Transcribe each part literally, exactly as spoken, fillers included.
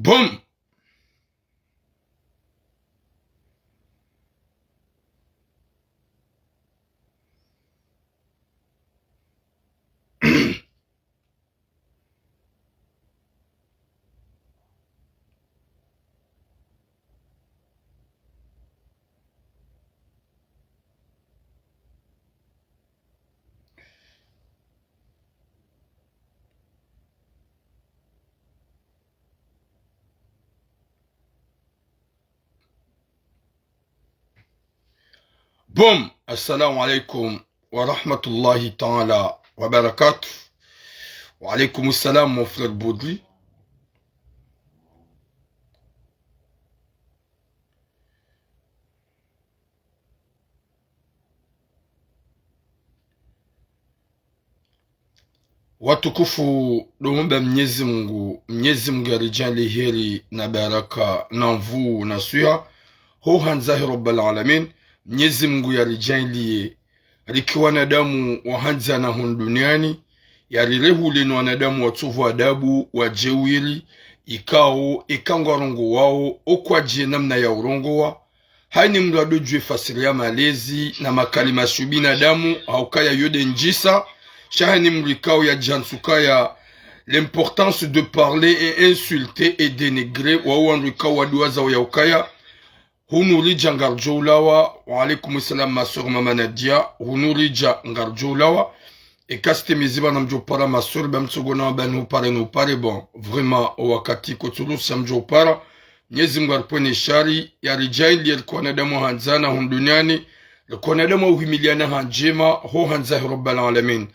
Boom. Boom, assalamu alaikum wa rahmatullahi ta'ala wa barakatuh. Wa alaikum salam, mon frère Boudri. Watukufu, ndo mumba Mnyezi Mungu, Mnyezi Mungu yaridjaanliye heri na baraka na nvuu na swiha, ho handza he Rabbal Alamin. Mnyezi Mungu yaridjaanliye rike wanadamu wa handzana hunu duniani, yarirehule no wanadamu watsovu adabu, wajeuri, ikao, eka ngwarongowao, okwadje namna ya urongowa, hayini mndru adodjuwe fasiri ya malezi na makalima sha ubinadamu, haukaya yo nde ndjisa, sha hayini mndru ikao yadjantsu kaya l'importance de parler et insulter et dénigrer, wao wandru ikao waduwaza ya ukaya, hunu ridja ngaridjo ulawa. Wa alaikum salam, ma sœur Mama Nadia, hunu ridja ngaridjo ulawa. Eka tsi tsi miziba namdjo para ma sœur, ba mtsogona wa bani upare no upare, bon, vraiment, o wakati kotsuruhusu mdjo upara. Mnyezi Mungu yaripvwene shari, yaridjaanliye rike wanadamu handzana hunu duniani, rike wanadamu wa uhimiliana ha ndjema, ho handza he Rabbal Alamin.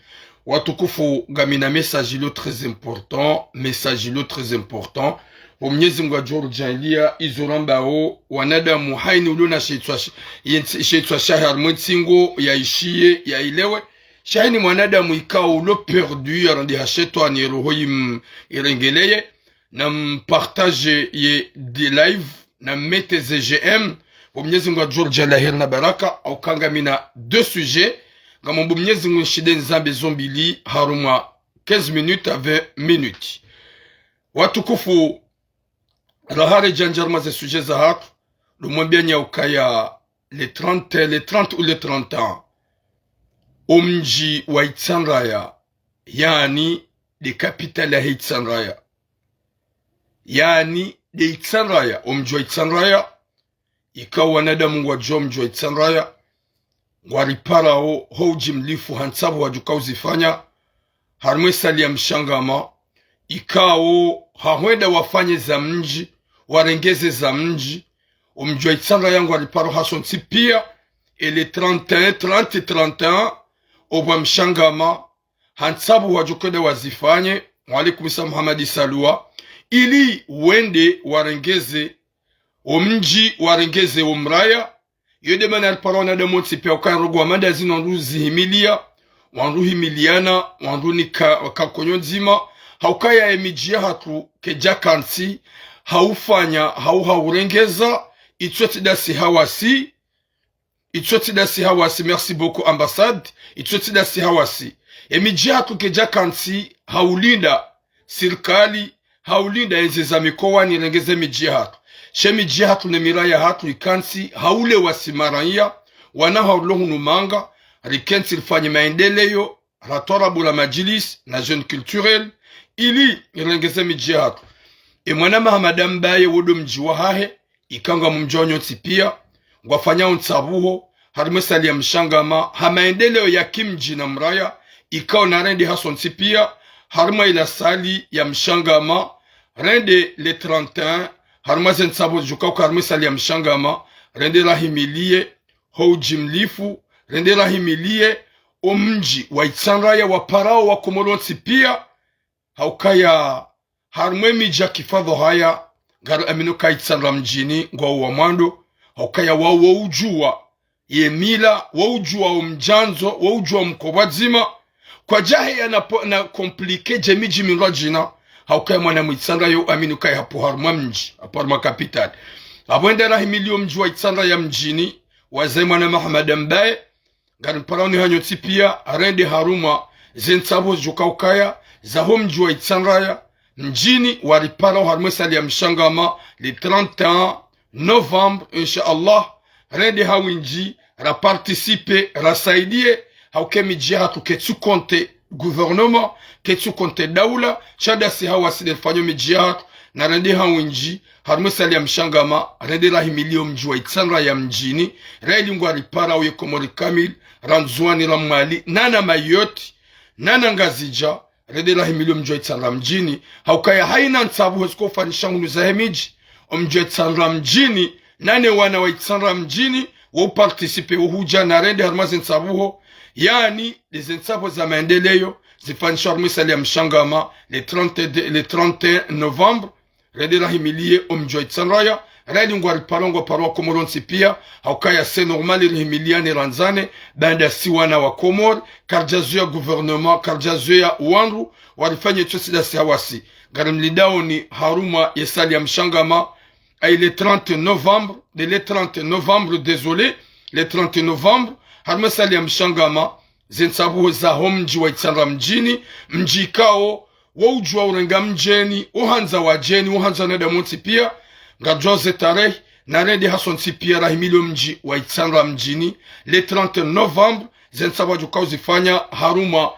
Watukufu, ngamina message lo très important, message lo très important. Bo Mnyezi Mungu yadjo ridjaanliya izo rambao, wanadamu hayini ulo na shitswa sh-, yentsi-, shitswa shahe harumwa entsingo, yaishiye, yailewe. Sha hayini mwanadamu ikao ulo perdu, yarendeha shetwani eroho yim-, irengeleye. Nampartage ye de live, nammete ze j'aime. Bo Mnyezi Mungu yadjo ridjaanliya heri na baraka, hauka ngamina deux sujets. Ngamomba Mnyezi Mungu nishinde nizambe zo mbili harumwa quinze minutes à vingt minutes. Watukufu, raha ridjandja harumwa ze sujets zahatru, ndo mwambianyi ukaya le trente, le trente ou le trente et un, omdji wa Itsandraya, yaani nde capitale yahe Itsandraya. Yaani nde Itsandraya, omdji wa Itsandraya, ikao wanadamu ngwadjuwa omdji wa Itsandraya, ngwariparao ho udjimlifu ha ntsapvuho wadjukao uzifanya harumwa esalle ya Mshangama, ikao hahwenda wafanye za mdji, warengeze za mdji. Omdji wa Itsandraya ngwariparao hasontsi pia, e le trente et un, trente, trente et un, opvwa Mshangama, ha ntsapvuho wadjokwenda wazifanye, wa alaikum salam Muhammad Salwa, ili wende warengeze omdji, warengeze omraya. Yo nde mana yaripara wanadamu wontsi pia ukaya ndrongoo hama ndazinu wandru zihimiliya, wandru himiliyana, wandru nika, kakonyo ndzima, haukaya emidji yahatru kayidjaka ntsi, haufanya, hau haurengeza, itso tsi ndasi hawasi, itso tsi ndasi hawasi, merci beaucoup ambassade, itso tsi ndasi hawasi. Emidji yahatru kayidjaka ntsi, haulinda sirikali, haulinda yentsi za mikowani irengeze emidji yahatru. She emidji yahatru ne miraya yahatru ika ntsi, haulewa si maraya, wana haulo hunu manga, rikentsi rifanye maendeleyo, ratwarabu la madjilisi na jeune culturel, ili irengeze emidji yahatru. Emwana Mahamada Mbaye wo ndo mdji wahahe, ikao ngamumdjuao nyontsi pia, ngwafanyao ntsapvuho harumwa esalle ya Mshangama, ha maendeleyo ya kimdji na mraya, ikao narende hasontsi pia, harumwa ila salle ya Mshangama, rende le trente et un, harumwa ze ntsapvuho zidjukao uka harumwa esalle ya Mshangama, rende rahimiliye, ho udjimlifu, rende rahimiliye omdji wa Itsandraya, waparao wakomori wontsi pia, haukaya harumwa emidji ya kifadhwa haya, ngariamino uka Itsandraya mdjini ngwao wa mwando, haukaya wao waudjuwa yemila, waudjuwa omdjandzo, waudjuwa omkobwa dzima. Kwadjaheya na po-, na compliquer dje midji mindrwadjina, haukaya mwana mwitsandraya yo amini ukaya hapvo harumwa mdji, hapvo harumwa capitale. Apvo ende rahimiliye omdji wa Itsandraya mdjini, wazaye mwana Mahamada Mbaye, ngarimparao nyi hanyu ntsi pia, rende harumwa ze ntsapvuho zidjukao ukaya zaho mdji wa Itsandraya, mdjini, waripara oharumwa esali ya Mshangama, le trente et un novembre, insha Allah, rende ha windji, raparticipe, rasaidie, hauka emidji yahatru ketsu contre gouvernement, ketsu contre daula, sha ndasi hawasi nde rifanyo midji yahatru, na rende ha windji, harumwa esali ya Mshangama, rende rahimilie omdji wa Itsandraya mdjini, raili ngwariparao ye Komori kamili, ra Ndzuwani, ra Mwali, nana Mayotte, nana Ngazidja, rende rahimilie omdji wa Itsandraya mdjini, haukaya haina ntsabuho zikofanyisha hunu zahe midji, omdji wa Itsandraya mdjini, nane wana wa Itsandraya mdjini, wo uparticipe, wo hudja na rende harumwa ze ntsabuho, yaani, nde ze ntsabuho za maendeleo, zifanyisha harumwa esali ya Mshangama, le trente de, le trente et un novembre, rende rahimilie omdji wa Itsandraya, raili ngwariparao, ngwaparao Komori wontsi pia, haukaya c'est normal rihimiliane randzane, baanda si wana wa Komori, karidjazoea gouvernement, karidjazoea wandru, warifanye tsotsi ndasi hawasi. Ngarimlindaoni harumwa yesali ya Mshangama, ayi le trente novembre, de le trente novembre, désolé, le trente novembre, harumwa esali ya Mshangama, ze ntsabuho zaho mdji wa Itsandraya mdjini, mdji ikao, wo udjuwa urenga mdjeni, wo handza wadjeni, wo handza wanadamu wontsi pia, ngaridjuwao ze tarehi, na rende hasontsi pia rahimilie omdji wa Itsandraya mdjini, le trente novembre, ze ntsabuho wadjokao zifanya harumwa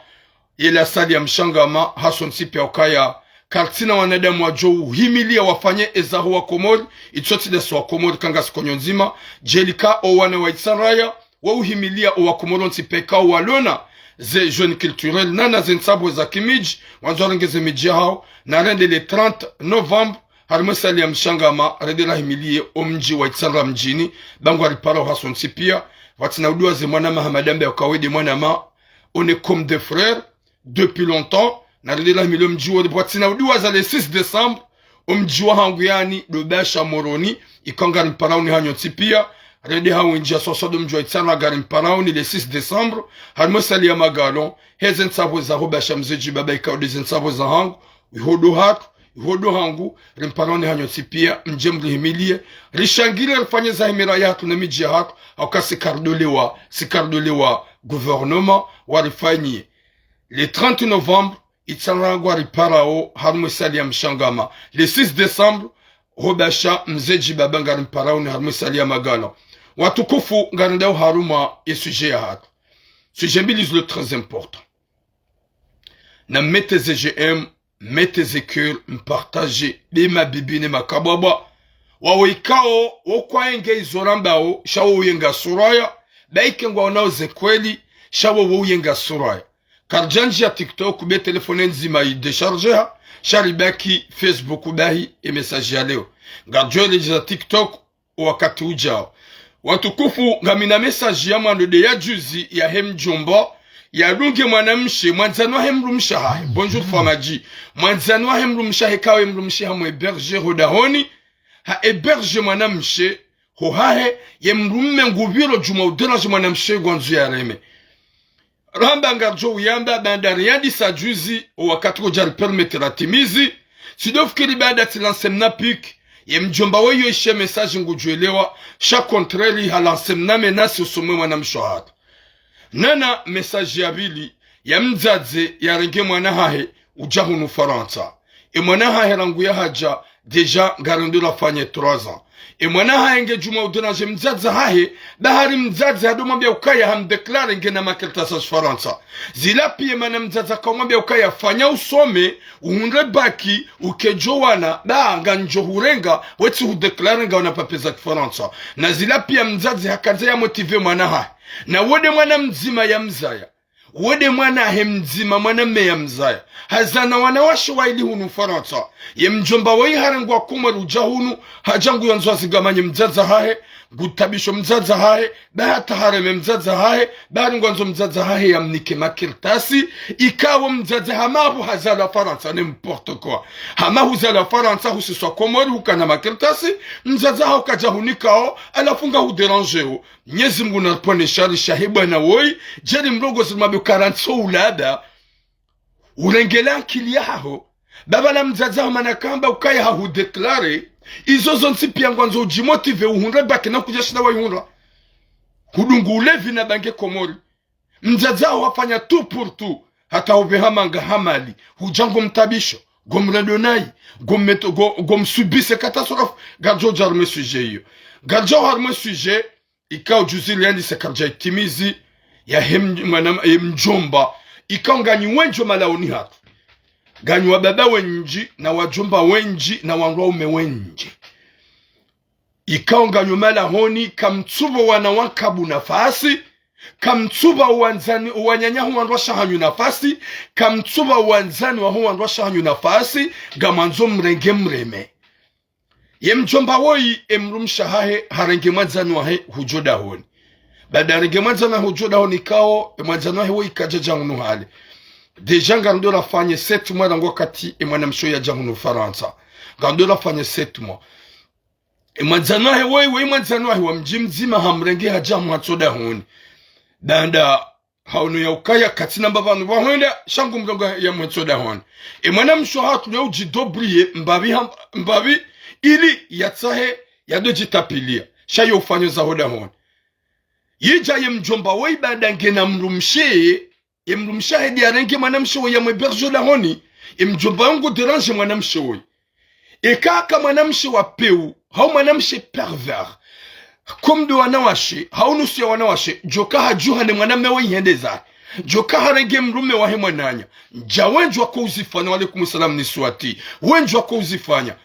yele esali ya Mshangama, hasontsi pia ukaya, karitsina wanadamu wadjo uhimilia wafanye ezaho wa Komori, itsotsi ndasi wa Komori, kangasi konyo ndzima, djelika owana wa Itsandraya, wo uhimilia owa Komori wontsi pia ikao walona ze jeunes culturels, nana ze ntsabuho za kimidji, wandzo warenge ze midji yahawo, na rende le trente novembre, harumwa esali ya Mshangama, rende rahimilie omdji wa Itsandraya mdjini, ba ngwariparao hasontsi pia, pvwatsina udiwaza mwana ma Hamada mbe ukaya we nde mwana ma, on est comme des frères, depuis longtemps, na rende rahimilie omdji wo, pvwatsina udiwaza le six décembre, omdji wahangu yaani, ndo Basha Moroni, ikao ngarimparaoni hanyu ntsi pia, rende ha windji ya swaswa ndo mdji wa Itsandraya ngarimparaoni le six décembre, harumwa esali ya Magalon, heze ntsabuho zaho Basha Mze Djibaba ikao nde ze ntsabuho zahangu, iho ndo hatru, iho ndo hangu, rimparaoni hanyu ntsi pia, mdje mrihimilie, rishangilie rifanye zahe miradi yahatru na midji yahatru, hauka si karidjolewa, si karidjolewa gouvernement, warifanyie. Le trente novembre, Itsandraya ngwariparao harumwa esali ya Mshangama. Le six décembre, ho Basha Mze Djibaba ngarimparaoni harumwa esali ya Magalon. Watukufu, ngarendao harumwa ye sujet yahatru. Sujet mbili zilo très important. Na mettez ze j'aime, mettez ze cœur, mpartage, nde mabibi ne makabwabwa. Wawo ikao, wo kwayenge izo rambao, sha wo uyenga suraya, ba ike ngwaonao ze kweli, sha wo wo uyenga suraya. Karidjandjia TikTok, be téléphone ndzima idéchargeha, sha ribaki Facebook bahi, e message ya leo. Ngaridjo eledjeza TikTok, owakati udjao. Watukufu, ngamina message ya mwando nde ya juzi yahe mdjomba, yadunge mwanamshe, mwandzani wahe mdrumshe hahe. Bonjour Famaji. Mwandzani wahe mdrumshe hahe, kawe mdrumshe hamu héberger ho dahoni, ha héberger mwanamshe, ho hahe, ye mdrume ngupviro djuma udéranger mwanamshe ngwandzo yareme. Ramba ngaridjo uyamba, baanda riyandisa juzi, owakati kodja ripermettre ratimizi, tsidjofikiri baanda tsi lancer mna pic, ye mdjomba weyo ishe message ngudjuelewa, sha contraire ha lancer mna menace usomwe mwanamshe hatru. Nana message ya pvili, ya mdzadze yarenge mwana hahe, udja hunu Farantsa. E mwana hahe rangu yahadja, déjà ngarendo rafanye trois ans. E mwana hahe nge djuma udéranger mdzadze hahe, ba hari mdzadze hadjo mwambia ukaya hamdéclarer ngena makartasi ya Farantsa. Zila pia mana mdzadze haka umwambia ukaya fanya usome, uhundre bac, ukedjo wana, ba ngamdjo hurenga, wetsi hudéclarer ngauna papiers za Kifarantsa. Na zila pia mdzadze hakandza ya motiver mwana hahe. Na wo nde mwana mdzima ya mzaya. Wo nde mwana hahe mdzima, mwana mme ya mzaya. Hazana wanawashe waili hunu Farantsa. Ye mdjomba woyi harengwa Komori udja hunu, hadja nguyandzo azingamanye mdzadze hahe, ngutabisho mdzadze hahe, ba hata hareme mdzadze hahe, ba hari ngwandzo mdzadze hahe yamnike makartasi, ikao mdzadze hama apvo hazalwa Farantsa, n'importe quoi. Hama huzalwa Farantsa, husiswa Komori, hukana makartasi, mdzadze haho kadja hunikao, halafu ngahudérangeo. Mnyezi Mngu naripvwene shari shahe bwana woyi, djeli mrongozi rimwambio karantso ulada, urengele ankili yahaho. Baba la mdzadze haho mana kamba ukaya hahudéclarer, izo zontsi pia ngwandzo udjimotiver uhundre bac na kudjashinda wayihundra. Hudungu ulevi na bange Komori. Mdzadze haho hafanya tout pour tout, hata hupveha manga ha mali, hudja ngomtabisho. Ngomrendo nayi, ngometo-, ngo-, ngomsubise catastrophe. Ngaridjo dja harumwa e sujet iyo. Ngaridjo harumwa e sujet, ikao juzi riandise karidja itimizi, yahe m-, mwana, ye mdjomba. Ikao nganyi wendji omalaoni hatru. Nganyi wababa wendji, na wadjomba wendji, na wandru waume wendji. Ikao nganyi omalahoni, kamtsupva wana wa nkabu nafasi, kamtsupva wandzani, wananyahu wandru washe wahanyu nafasi, kamtsupva wandzani waho wandru washe wahanyu nafasi, ngamwandzo mrenge mreme. Ye mdjomba woyi, e mdrumshe wahahe, harenge mwandzani wahe hudjo dahoni. Baada harenge mwandzani wahe hudjo dahoni ikao, e mwandzani wahe woyi kadja dja hunu hale. Déjà ngarendo rafanye sept mois rangu wakati e mwanamshe woyi yadja hunu Farantsa. Ngarendo rafanye sept mois. E mwandzani wahe woyi, woyi mwandzani wahe wa mdji mdzima hamrenge hadja hamwantso dahoni. Baada haono ya ukaya katsina mbapvi pvanu pvahwenda, sha ngumrengo yamwantso dahoni. E mwanamshe hatru ya udjidobriye mbapvi ha-, mbapvi ili yatsahe yado djitapilia. Sha yo ufanyo zaho dahoni. Yidja ye mdjomba woyi baada ngena mdrumshe, e mdrumshe wahe de yarenge mwanamshe woyi yamwe héberge dahoni, e mdjomba yo ngu dérange mwanamshe woyi. Eka ka mwanamshe wa pewu, hau mwanamshe pervers, comme de wanawashe, hau nusu ya wanawashe, djoka hadjuha ne mwanamme woyi hende zahe. Djoka harenge mdrume wahe mwananya. Ndja wendji wako uzifanya, wa alaykum salam Niswati. Wendji wako uzifanya.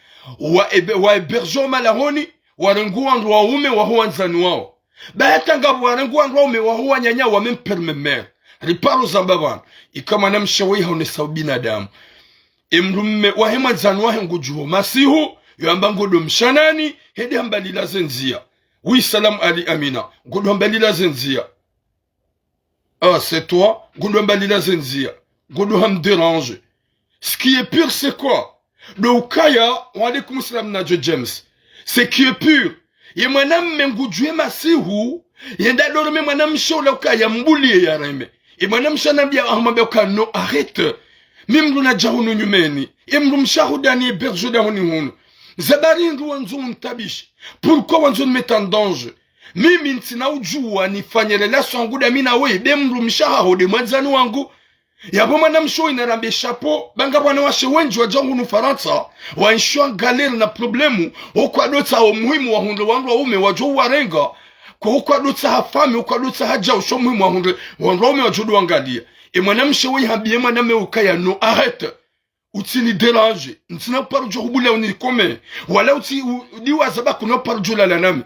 Wa ebe-, wa héberge omalahoni, warengu wandru waume waho wandzani wawo. Ba hata ngapvo warengu wandru waume waho wananya wa même père même mère. Riparo zamba pvanu. Ika mwanamshe woyi haonesa ubinadamu. E mdrume wahe mwandzani wahe ngudjuho masihu, yo amba ngodo mshanani, hende hamba lila ze ndzia. Oui, salam Ali Amina. Ngodo hamba lila ze ndzia. Ah, c'est toi, ngodo hamba lila ze ndzia. Ngodo ham dérange. Ce qui est pire, c'est quoi? Do ukaya, wa alaykum salam Nadjo James. Ce qui est pire, ye mwanamme ngudjuhe masihu, yende adorome mwanamshe ula ukaya mbuliye yareme. Ye mwanamshe anambia, hamwambia uka non, arrête. Mi mdru nadja hunu nyumeni. Ye mdrumshe waho de yani héberge dahoni hunu. Zabari ndru wandzo untabishe. Pourquoi wandzo ni mettre en danger? Mimi ntsina udjuwa nifanye relation yangu dami na weye, be mdrumshe wahaho de mwandzani wangu. Yapvo mwanamshe woyi narambe chapeau, ba ngapvo wanawashe wendji wadja hunu Farantsa, waenshio galère na problème, wo kwadotsaha omuhimu wahundre wandru waume wadjo uwarenga, ko wo kwadotsaha femme, wo kwadotsaha djau sho muhimu wahundre wandru waume wadjo uwaangalia. E mwanamshe woyi hambiye mwanamme ukaya non, arrête. Utsini dérange, ntsina uparo djo hubulia unikome, wala utsi u-, udiwaza ba kuna uparo djo lala nami.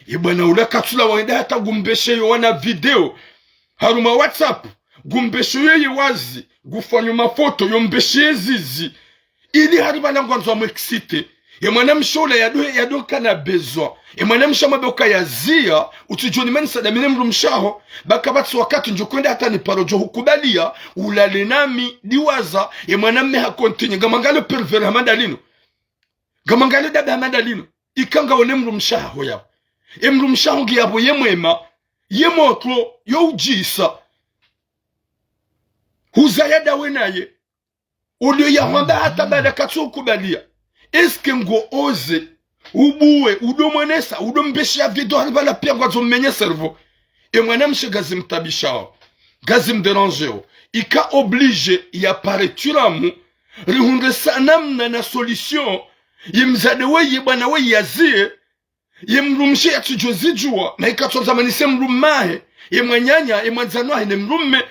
Ye bwana ula katsula wende hata ngumbesheyo wana video harumwa WhatsApp, ngumbesheyo ye wazi, ngufanyo mafoto, yo mbesheye zizi. Ili hari pvala ngwandzo amwexcite. Ye mwanamshe ula yado, yado kana besoin. Ye mwanamshe hamwambia uka ya Zia, utsidjo nimanisa dami ne mdrumshe waho, ba kapvatsi wakati ndjo kwenda hata niparo djo hukubalia ulale nami, diwaza. Ye mwanamme ha continue. Ngamwangalie pervers hama dalinu. Ngamwangalie dabe hama dalinu. Ika ngawe ne mdrumshe waho yapvo. E mdrumshe waho nge yapvo ye mwema, ye motro, yo udjisa. Huzaya dawe naye. Olio yahwamba hata baada katsu hukubalia. Est-ce que ngo oser, ubuwe, udo mwenesa, udo mbesheya video hari pvala pia ngwandzo mmenye cerveau? E mwanamshe ngazi mtabishao, ngazi mdérangeo. Ika obligé ya pare turamu, rihundre sa namna na solution, ye mdzadze weye, bwana weye ya Zie, ye mdrumshe yatsidjo zidjuwa, na ika tsondza manise mdrumme wahe, ye mwananya, ye mwandzani wahe ne mdrumme.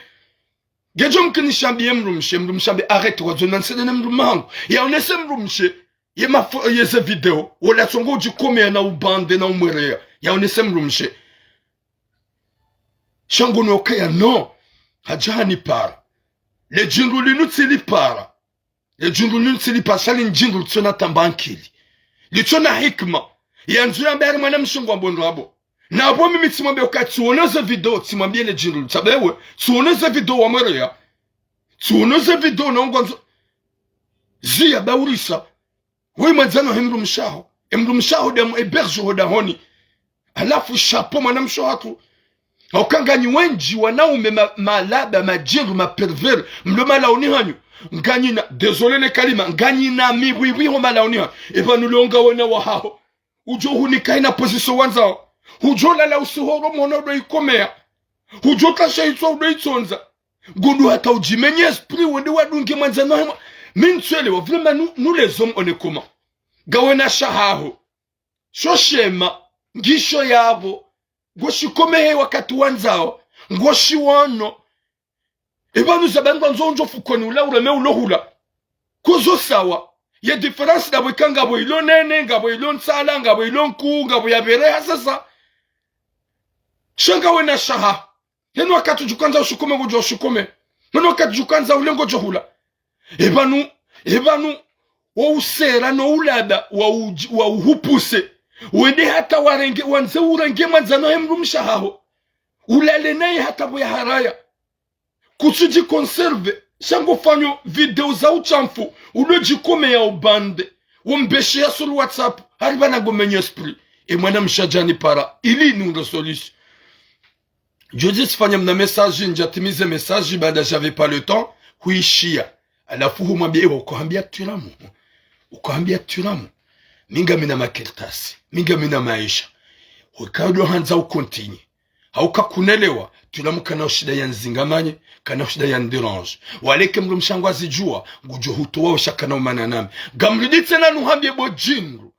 Ngedjo mkinisha mbi ye mdrumshe, mdrumshe ambe arrête, wadzo nansede ne mdrumme wahangu. Yaonese mdrumshe, ye mafo-, ye ze video, wola tsongo udjikomeya na ubande na umwereya. Yaonese mdrumshe. Sha ngo no kaya non. Hadja hanipara. Le djindru linu tsilipara. Le djindru linu tsilipara, sha li ndjindru litsona tamba ankili. Litsona hikima. Yandzo yambe hari mwanamshe ngwambo ndrabo. Na apvo mimi tsimwambia uka tsiono ze video, tsimwambie le djindru, tsabewe, tsiono ze video wamwereya. Tsiono ze video na ungwandzo. Zia baurisa. Woyi mwandzani wahe mdrumshe waho. E mdrumshe waho de amu héberge ho dahoni. Halafu chapeau mwanamshe wahatru. Hauka nganyi wendji wanaume ma-, malaba, madjindru, ma pervers, mlo malaoni hanyu. Nganyina, désolé ne kalima, nganyina mibwibwi ho malaoni hanyu. Epvanu longa wena wahaho. Udjo hunika hina position wandzao. Udjo lala usihu oro mhono udo ikomeya. Udjo kasha itswa udo itsondza. Ngodo hata udjimenye esprit wende wadunge mwandzani wahe mwa-, Mi ntsuelewa, vraiment, nous, nous les hommes, on est comment? Ngawe na shahaho. Sho shema, ngisho yapvo. Ngo shikome he wakati wandzao, ngo shiwono. Epvanu za pvanu ngwandzo undjo fukoni ula ureme ulo hula. Kozo sawa. Ye différence ndapvo ika ngapvo ilo nene, ngapvo ilo ntsala, ngapvo ilo nkuu, ngapvo ya pvereha sasa. Sha ngawe na shahaho. Heno wakati djukandza ushikome ngodjo ushikome. Heno wakati djukandza ule ngodjo hula. Epvanu, epvanu, wo usera no ulada wa uji-, wa uhupuse. Wende hata warenge, wandze urenge mwandzano he mdrumshe wahaho. Ulale naye hata pvo ya haraya. Kutsudji conserver, sha ngo fanyo video za ushamfu, ulo djikome ya ubande, wo mbeshe ya sur WhatsApp, hari pvana ngo menye esprit. E mwanamshe djani para, ili ni une solution. Juzi tsifanya mna message, ndjatimize message, baada j'avais pas le temps, huishiya. Halafu humwambia, ewa, ukohambia Twiramu. Ukohambia Twiramu. Mi ngamina makartasi, mi ngamina maesha. Hukado handza ucontinuer. Hauka kunelewa, Twiramu kana ushida ya nzingamanye, kana ushida ya ndéranger. Waleke mdrumshe wangu azidjuwa, ngudjo hutowa usha kana umana nami. Ngamrudi tsena nuhambie bo djindru.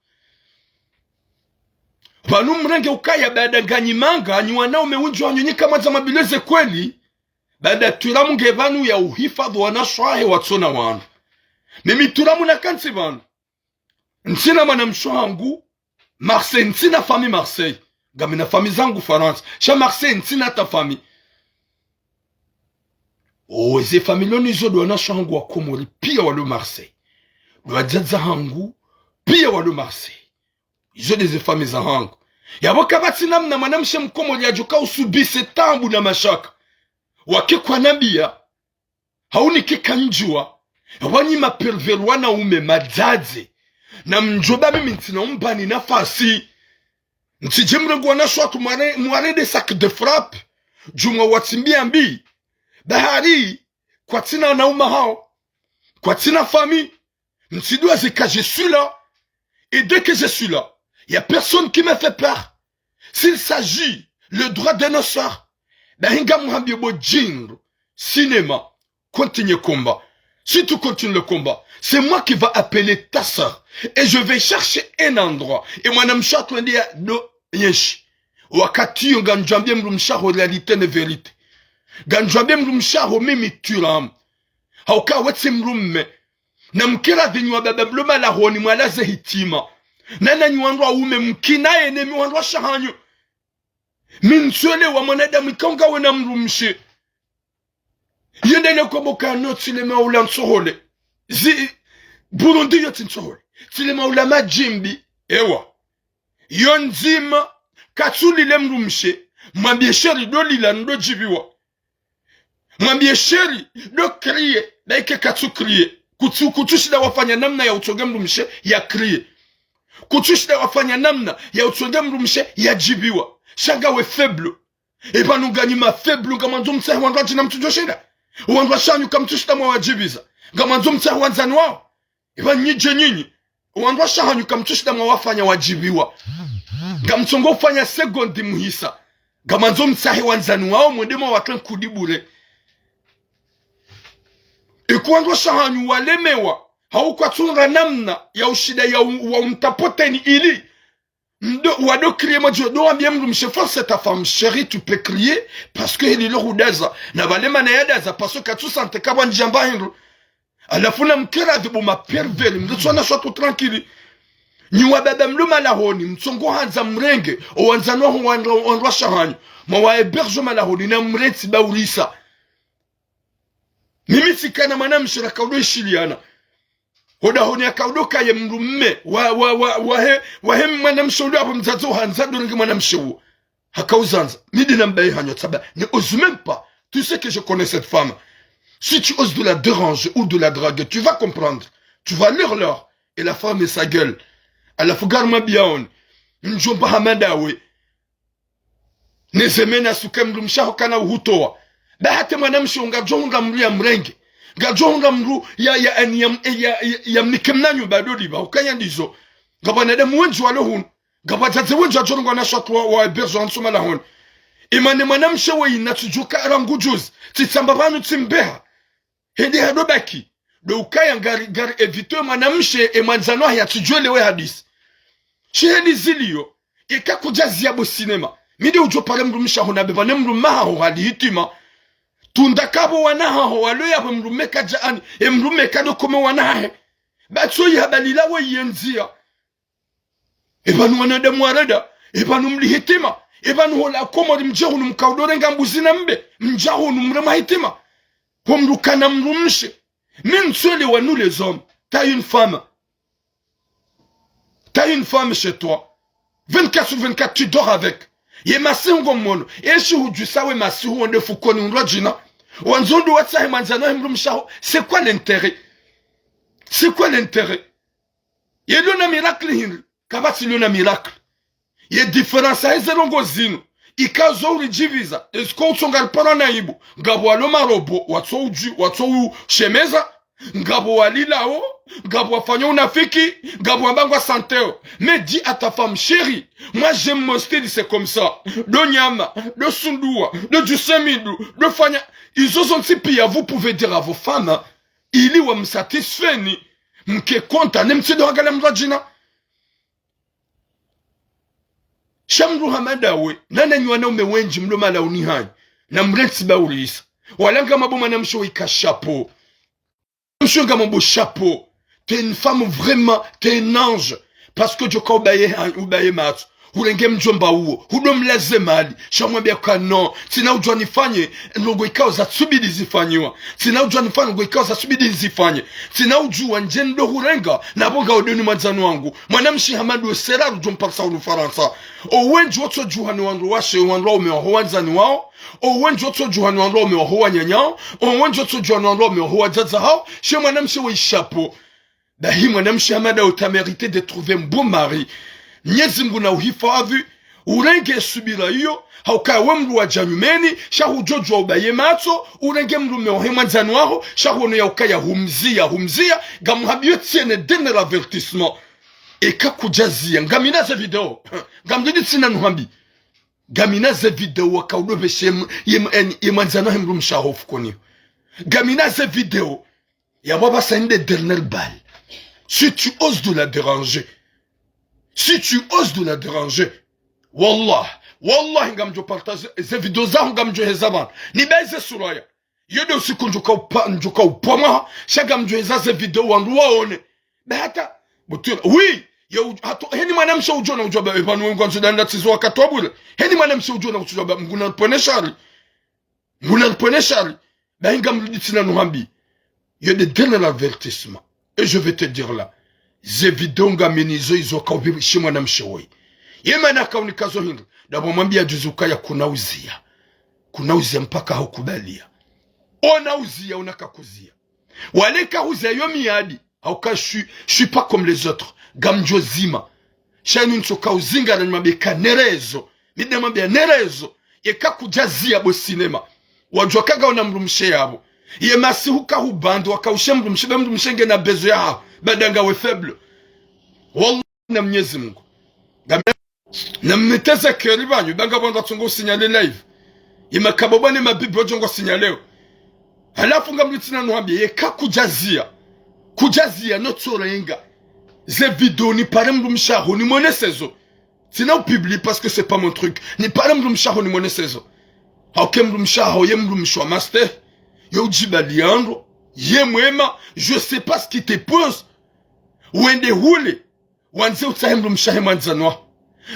Pvanu mrenge ukaya baada nganyi manga, nyi wanaume windji wanyu nyi kamwadza mabileze kweli. Baada Twiramu nge pvanu ya uhifadhwi wanashe wahe watsona wanu. Mimi Twiramu nakantsi pvanu. Ntsina mwanamshe wangu Marseille, ntsina famille Marseille. Ngamina famille zangu Farantsa. Sha Marseille, ntsina hata famille. O, ze famille lo nizo ndo wanashe wangu wa Komori, pia walo Marseille. Ndo wadzadze hangu, pia walo Marseille. Izo nde ze famille za hangu. Yapvo kapvatsi namna mwanamshe Mkomori yadjoka usubise taabu na mashaka. Wake kwanambia, hau nike kandjuwa, wanyi ma pervers wanaume madzadze. Na mdjo ba mimi ntsina umbani nafasi. Ntsidje mrenge wanashe watru mware-, mwarende sac de frappe. Djumwa watsimbia mbi. Bahari, kwatsina wanaume hao. Kwatsina famille. Ntsidjuwa zika je suis là. Et dès que je suis là, y a personne qui me fait peur. S'il s'agit le droit de nos sœurs, ben, ngamhambie bo djindru, cinéma, continue combat. Si tu continues le combat, c'est moi qui va appeler ta sœur. Et je vais chercher un endroit. Et mwanamshe watru ende ya do yenshi. Wakati yo ngamdjwambie mdrumshe waho réalité ne vérité. Ngamdjwambie mdrumshe waho mimi Twiramu. Hauka wetsi mdrume. Na mkira dhinyi wababa mlo malahoni mwalaze hitima. Na nanyi wandru waume mkinaye ne mi wandru washe hanyu. Mi ntsuelewa mwanadamu ika ngawe na mdrumshe. Yende ne koboka no tsi le maula ntsohole. Zi Burundi yo tsi ntsohole. Tsi le maula madjimbi. Ewa. Yo ndzima, katsulile mdrumshe, mwambie chéri ndo lila ndo djibiwa. Mwambie chéri ndo crier, daike katsu crier. Kutsu, kutsushinda wafanya namna ya utsonge mdrumshe ya crier. Kutsushinda wafanya namna ya utsonge mdrumshe ya djibiwa. Sha ngawe faible. Epvanu nganyi ma faible, ngamwandzo mtsahe wandru wadjina mtsudjoshinda. Wandru washe hanyu kamtsushinda mwawadjibiza. Ngamwandzo mtsahe wandzani wawo. Epva nyidje nyinyi, wandru washe hanyu kamtsushinda mwawafanya wadjibiwa. Ngamtsongo ufanya segondi muhisa. Ngamwandzo mtsahe wandzani wawo mwende mwawatwe nkudi bure. Eka wandru washe hanyu walemewa, hau kwatsuna namna ya ushinda ya u-, wa umtapoteni ili ndo, wado crier mwadjo, ndo wambie mdrumshe force ta femme chérie, tu peux crier, parce que heli lo hudaza. Na pvale mana yadaza, parce que katsu sentir kabwa ndjamba hindru. Halafu na mkira dhibu ma pervers, mdru tsona shwa tu tranquille. Nyi wababa mlo malahoni, mtsongo handza mrenge, o wandzani waho wandru, wandru washe hanyu. Mwawa héberger malahoni, na mrentsi baurisa. Mimi tsikana mwanamshe rakaudo ishiliana. Hodahoni akaudo kaye mdrume wa, wa, wa, wahe, wahe mwanamshe ulo apvo mdzadze uhandza ndo renge mwanamshe uwo. Hakauzandza. Mi dina mbaye hanyo tsaba. Ne ose même pas. Tu sais que je connais cette femme. Si tu oses de la déranger ou de la draguer, tu vas comprendre. Tu vas leur leur. Et la femme et sa gueule. Halafu ngaruma biaoni. Mdjomba Hamada we. Nezemena suke mdrumshe waho kana uhutowa. Ba hata mwanamshe ngadjo hundra mdru ya mrenge. Ngadjo hundra mdru ya, ya, ya, ya, ya, ya, ya mnike mna nyumba ndo liba. Ukaya ndizo. Ngapvo wanadamu wendji walo hunu. Ngapvo wadzadze wendji wadjo rongoa na shatu wa, wa héberger wa nsuma lahoni. Imane mwanamshe we ina tsudjuka rangu juzi. Tsitsamba pvanu tsimbeha. Hende hado baki. Ndo ukaya ngari, ngari éviter mwanamshe, e mwandzani wahe yatsidjuwe le hadisi. Shiheni ziliyo, eka kudjaziya bo sinema. Mi nde udjo pare mdrumshe aho na beba ne mdrume haho hali hitima. Tunda kabo wana haho walo yapvo mdrume kadja ani, e mdrume kado kome wana hahe. Batso yi habali lawo yendziya. Epvanu wanadamu wareda, epvanu mli hitima, epvanu hola Komori mdje hunu mkaudo renga mbuzi na mbe, mdja hunu mrema hitima. Ho mdru kana mdrumshe. Mi ntswele wa nous les hommes. T'as une femme. T'as une femme chez toi. Vingt-quatre sur vingt-quatre, tu dors avec. Ye masihu ngo mono. Eshi hudjusa we masihu wonde fukoni undrwa djina. Wandzo ndo watsahe mwandzani wahe mdrumshe aho. C'est quoi l'intérêt? C'est quoi l'intérêt? Ye liona miracle hindri? Kapvatsi liona miracle. Ye différence ya eze ndrongo zinu. Ikazo uridjiviza. Esko utsonga ripara na ibu? Ngapvo walo marobo, watso udju, watso ushemeza. Ngapvo walilao, ngapvo wafanya unafiki, ngapvo wamba ngwa santeo. Mais dis à ta femme, chérie, moi j'aime mon style, c'est comme ça. Ndo nyama, ndo sundua, ndo djuse mindru, ndo fanya. Izo zontsi pia, vous pouvez dire à vos femmes, hein, ili wamsatisfeni, mke content, ne mtsido hagala mdru djina. Sha mdru hama ndawe, nana nyi wanaume wendji mlo malauni hanyu, na mrentsi baulisa. Wala ngamwambo mwanamshe weka chapeau. Mwanamshe ngamwambo chapeau. T'es une femme vraiment, t'es un ange. Parce que djoka ubaye ha-, ubaye matso. Hurenge mdjomba uwo. Hudo mlaze mali. Sha mwambia ka non. Tsina udjua nifanye ndrongo ikao zatsubidi zifanyiwa. Tsina udjua nifanye ndrongo ikao zatsubidi nizifanye. Tsina udjua ndje ndo hurenga. Na bo ngawe ndo ni mwandzani wangu. Mwanamshe hama ndo sera rudjo mparisa hunu Farantsa. Owendji wotsodjuha ni wandru washe, wandru waume waho wandzani wao. Owendji wotsodjuha ni wandru waume waho wananya wao. Owendji wotsodjuha ni wandru waume waho wadzadze hao. She mwanamshe we chapeau. Bahi mwanamshe hama ndawe, t'as mérité de trouver un bon mari. Mnyezi Mngu na uhifadhwi, urenge subira iyo, hauka we mdru wadja nyumeni, sha hudjodjua ubaye matso, urenge mdrume wahe mwandzani waho, sha huono ya ukaya humziya, humziya, ngamhambiyo tsena dernier avertissement. Eka kudjaziya, ngamina ze video, ngamdjidi tsina nuhambi. Ngamina ze video waka udopveshe ye m-, ye m-, en-, ye mwandzani wahe mdrumshe aho fukoni. Ngamina ze video. Ya baba, c'est une des dernières balles. Si tu oses de la déranger, si tu oses de la déranger, wallah, wallah, ngamdjo partager ze video zaho, ngamdjo heza bana. Nibaye ze sura ya. Yo nde usiku ndjuka upa-, ndjuka upvomwa, sha ngamdjo heza ze video wandru waone. Be hata, butula, oui, yo, hata, heni mwanamshe udjona udjua ba, epvanu ngwandzo danda tsizo wakati wa bure. Heni mwanamshe udjona udjua ba, Mngu na pvone shari. Mngu na pvone shari. Bahi ngamdjidi tsina nuhambi. Yo nde dernier avertissement. Et je vais te dire là. Ze video ngamina zo izo kaupvipvi shi mwanamshe woyi. Ye mana kaunika zo hindri. Ndapvo mwambia juzi ukaya kuna uziya. Kuna uziya mpaka hukubaliya. Ona uziya, ona kakuziya. Wale kahuziya yo miadi. Hauka je suis, je suis pas comme les autres. Ngamdjo zima. Sha inu ntsoka uzinga na nimwambie ka nerezo. Mi nde mwambia nerezo. Eka kudjaziya bo sinema. Wadjua ka ngaona mdrumshe yapvo. Ye masihu kahubandi wakaushe mdrumshe be mdrumshe ngena besoin yaho. Bada ngawe faible. Wallah na Mnyezi Mngu. Ngami-, na mniteze keri banyu, ba ngapvo ndra tsongo usignale live. Ye makababa ne mabibi wadjo ngo signaleo. Halafu ngamdjidi tsina nuhambi, yeka kudjaziya. Kudjaziya no tsorenga. Ze video nipare mdrumshe aho, nimwonese zo. Tsina upublie parce que c'est pas mon truc. Nipare mdrumshe aho, nimwonese zo. Hauka mdrumshe aho, ye mdrumshe wa master. Yo udjibaliya ndro. Ye mwema, je sais pas ce qui te pose. Wende hule. Wandze utsahe mdrumshe ahe mwandzani waho.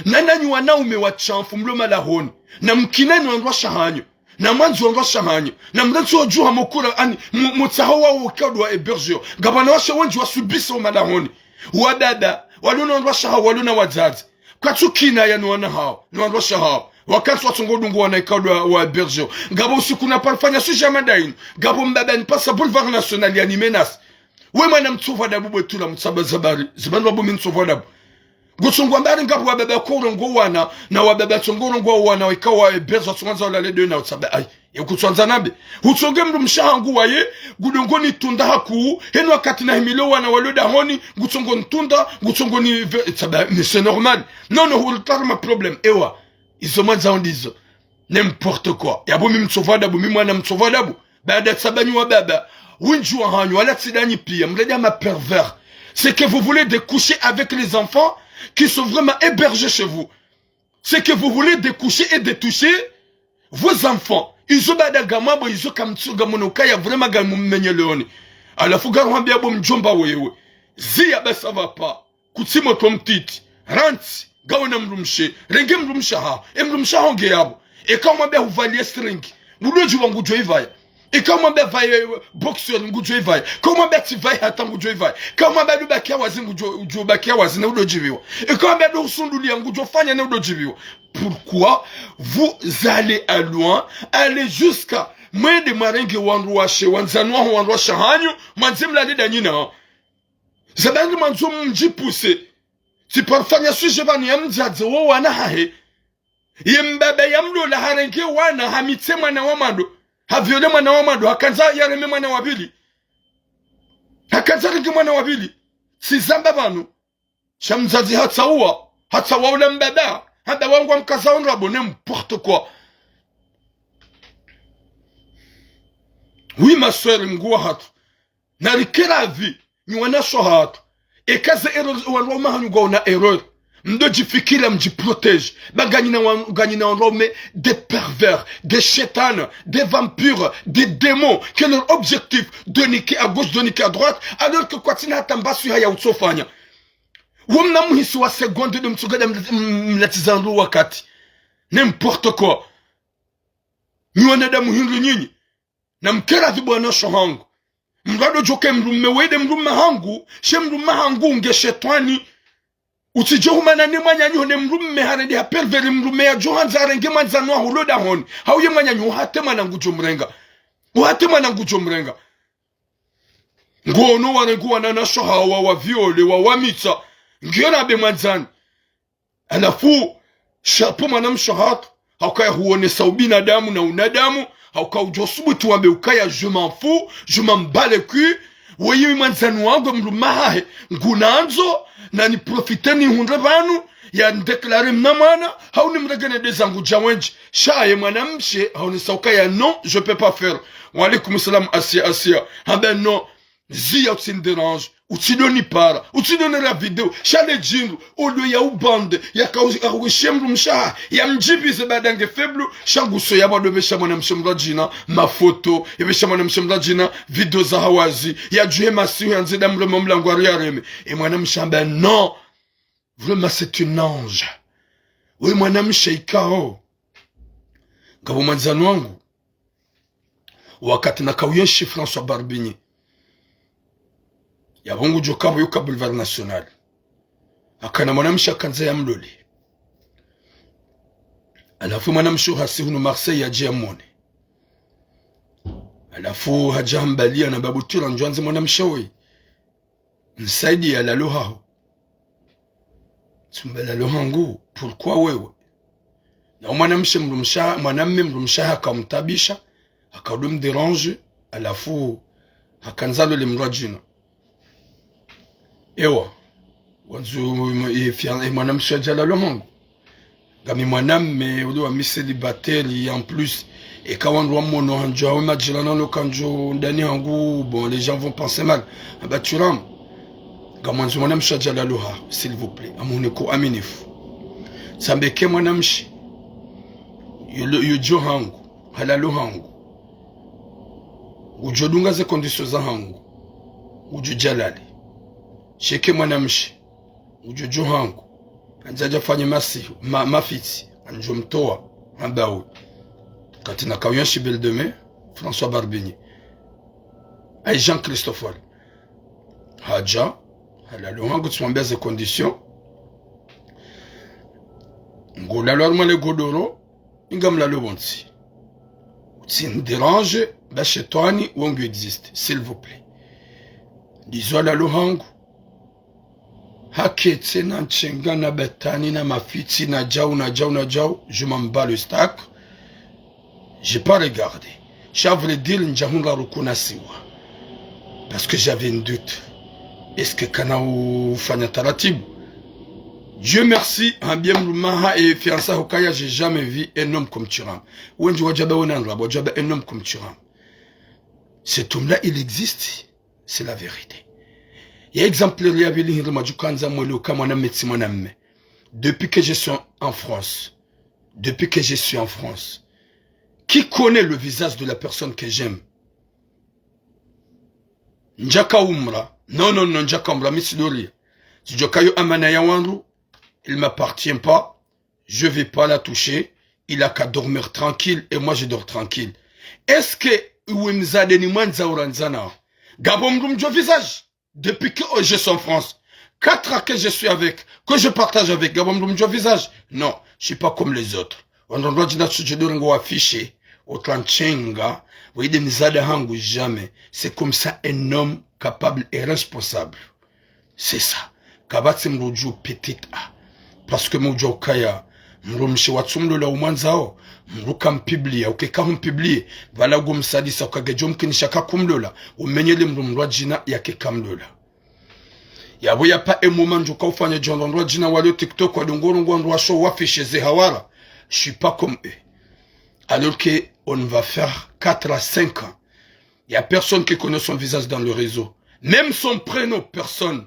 Na nanyi wanaume washamfu mlo malahoni. Na mkineni wandru washe hanyu. Na mwandzi wandru washe hanyu. Na mrentsi udjuha mokura ani mu-, mutsaho wawo ukadwa héberger. Ngapvo wanawashe wendji wasubisa wo malahoni. Wababa, walona wandru washe hawo, walona wadzadze. Kwatsu kinaya no wana hawo, no wandru washe hawo. Wakantsi watsongo dungu wana ikadwa wa héberger. Ngapvo usiku na parfanya sujet ya mada inu. Ngapvo mbaba nipasa Boulevard National yani menace. We mwana mtsovu adabu bwe tula mtsaba zabari. Zibandwa bumi mtsovu adabu. Ngutsongo ambari ngapvo wababa korongo wana, na wababa tsongo rongo wana, wika wa héberger, tsongo za ulale de na utsaba. Ayi, ye kutswandza nabe. Utsonge mdrumshe hangu waye, ngudongo nitunda haku, heni wakati na himile wana walo dahoni, ngutsongo nitunda, ngutsongo ni ve-, tsaba, mais c'est normal. Non, non, hurutara ma problème. Ewa, izo mwandzao ndizo. N'importe quoi. Yapvo mi mtsovu adabu, mi mwana mtsovu adabu. Baada tsaba nyi wababa. Wendji wahanyu, wala tsi ndanyi pia, mrende hama pervers. C'est que vous voulez de coucher avec les enfants qui sont vraiment hébergés chez vous. C'est que vous voulez de coucher et de toucher vos enfants. Izo baada ngamwambo izo kamtsunga mwana ukaya vraiment ngamummenye leoni. Halafu ngaruhambia bo mdjomba wewe. Ziya ba ça va pas. Kutsi motro mtiti. Rantsi. Ngawe na mdrumshe. Renge mdrumshe haho. E mdrumshe haho nge yapvo. Eka umwambia hupvalie string. Ngudjo djiviwa ngudjo ipvaya. Eka umwambia pvaye boxeur ngudjo ipvaya. Eka umwambia tsipvayi hata ngudjo ipvaya. Eka umwambia ndo bakia wazi ngudjo, ngudjo bakia wazi ne udjo djiviwa. Eka umwambia ndo usundulia ngudjo fanya ne udjo djiviwa. Pourquoi vous allez à loin, allez jusqu'à mwende mwarenge wandru washe, wandzani waho wandru washe hanyu, mwandze mlale ndanyi na. Zabandi mwandzo mdjipuse. Tsi parfanya sujet pvanu ya mdzadze wo wana hahe. Ye mbaba ya mlola harenge wana hamitse mwana wa mwando. Haviole mwana wa mwando. Hakandza yareme mwana wa pvili. Hakandza renge mwana wa pvili. Tsi zamba pvanu. Sha mdzadze hatsauwa. Hatsauwa ula mbaba. Hamba wangu wa mkaza onrabo n'importe quoi. Oui, ma sœur, mngu wahatru. Narikeravi, nyi wanashe hatru. Eka ze erreur, wandru waume hanyu ngwaona erreur. Mdo djifikira mdjiprotège. Ba nganyina wan-, nganyina wandru waume des pervers, des shetani, des vampires, des démons, que leur objectif de niquer à gauche, de niquer à droite, alors que kwatsina hata mbaswi haya utsofanya. Wo mna muhisi wa seconde de mtsuga da mla-, m-, mlatiza ndru wakati. N'importe quoi. Nyi wanadamu hindru nyinyi. Na mkeravi bo wanashe hangu. Mrado djoke mdrume wende mdrume hangu, she mdrume hangu nge shetwani. Utsidjo humana ne mwananyaho ne mdrume harende ha pervers mdrume yadjo handza harenge mwandzani waho lo dahoni. Hauye mwananyaho uhate mwana ngudjo mrenga. Uhate mwana ngudjo mrenga. Ngono warenge wanashe hawa wa viole, wa wamitsa. Ngiyo na be mwandzani. Halafu, chapeau mwanamshe hatru, haukaya huonesa ubinadamu na unadamu, haukaya udjo subutu wambe ukaya je m'en fous, je m'en bats les couilles, weyi mwandzani wangu mdrume hahe, ngunandzo, na ni profite nihundre pvanu, ya ndéclare mna mwana, hau nimrenge nende zangu dja wendji. Sha ye mwanamshe, haonesa ukaya non, je peux pas faire. Wa alaikum salam, Asia, Asia. Ah ben non, Ziya utsi ni dérange, utsi doni para, utsi doni la vidéo, sha le djindru, odo ya ubande, ya kawishe mdrumshe hahe, ya mdjibize baada nge faible, sha nguso ya bado besha mwanamshe mradjina, mafoto, ya besha mwanamshe mradjina, vidéo za hawazi, ya djuhe masihu ya ndzida mrema mlango ari yareme. E mwanamshe hamba non. Vraiment, c'est un ange. We mwanamshe ikao. Ngapvo mwandzani wangu. Wakati nakauyenshi François Barbigny. Yapvo ngudjo kapvo yuka Boulevard National. Hakana mwanamshe hakandza ya mlole. Halafu mwanamshe uhasi hunu Marseille yadje ya mwone. Halafu hadja hambalia na babu tira ndjwandzi mwanamshe we. Nsaidiya lalo haho. Tsumba lalo hangu, pourquoi wewe? Na mwanamshe mdrumshe, mwanamme mdrumshe hakamtabisha, hakaudo mdérange, halafu hakandza lole mradjina. Ewa, wandzo, e, fia-, e, mwanamshe yadja lalo hangu. Ngami mwanamme, uli wami célibataire, en plus. Eka wandru wamono handjo, hawe madjirani wano kandjo ndani hangu, bon, les gens vont penser mal. Aba turam. Ngamwandzo mwanamshe yadja lalo haho, s'il vous plaît. Amuhunike uaminifu. Tsambe ke mwanamshe. Yolo, yodjo hangu. Halalo hangu. Udjo dunga ze conditions za hangu. Udjo djalali. Sheke mwanamshe. Udjo djo hangu. Handza dja fanye masihu, ma-, mafitsi. Handjo mtowa. Hamba we. Kati nakauyenshi Belle de Mai, François Barbigny. Ayi Jean Christophe. Hadja. Halalo hangu tsumwambia ze conditions. Ngo lalo harumwa le godoro. Inga mlalo pvontsi. Utsi ni dérange, ba shetwani, wangu existe, s'il vous plaît. Ndizo halalo hangu. Haketse na ntsenga na batani na mafitsi na djau na djau na djau, je m'en bats le steak. J'ai pas regardé. Sha vrai dire ndjahundra ruku na siwa. Parce que j'avais un doute. Est-ce que kana ufanya taratibu? Dieu merci, hambie mdrume hahe e fiancé hukaya, j'ai jamais vu un homme comme Thuram. Wendji wadjaba wena ndrabo, wadjaba un homme comme Thuram. Cet homme-là, il existe. C'est la vérité. Ya exemple ya pvili hindri madjukandza mwelewe uka mwanamme tsi mwanamme. Depuis que je suis en France, depuis que je suis en France, qui connaît le visage de la personne que j'aime? Ndjaka umra. Non, non, non, ndjaka umra, mi tsi doria. Tsidjoka yo amana ya wandru, il m'appartient pas. Je vais pas la toucher. Il a qu'à dormir tranquille et moi je dors tranquille. Est-ce que iwe mdzadze ni mwandza urandzana? Ngapvo mdru mdjo visage. Depuis que, oh, je suis en France, quatre ans que je suis avec, que je partage avec, ngapvo mdru mdjo visage. Non, je suis pas comme les autres. Wandru wandru wadjina tsudjo dore ngo afficher, otrantshenga, wayide mdzadze hangu jamais. C'est comme ça un homme capable et responsable. C'est ça. Kapvatsi mdru udjo petit a. Parce que mdru udjo ukaya mdrumshe watsumlola umwandzao, mdru kampublia, uke kahumpublie, pvala ngomsadisa uka ngedjo mkinisha kakumlola, umenyele mdru mdru wadjina yake kamlola. Yapvo ya pa e moment ndjo ka ufanya djo wandru wadjina walio TikTok wadungo rongo wandru washo wafishe ze hawara. Je suis pas comme eux. Alors que on va faire quatre à cinq ans. Il y a personne qui connaît son visage dans le réseau. Même son prénom, personne.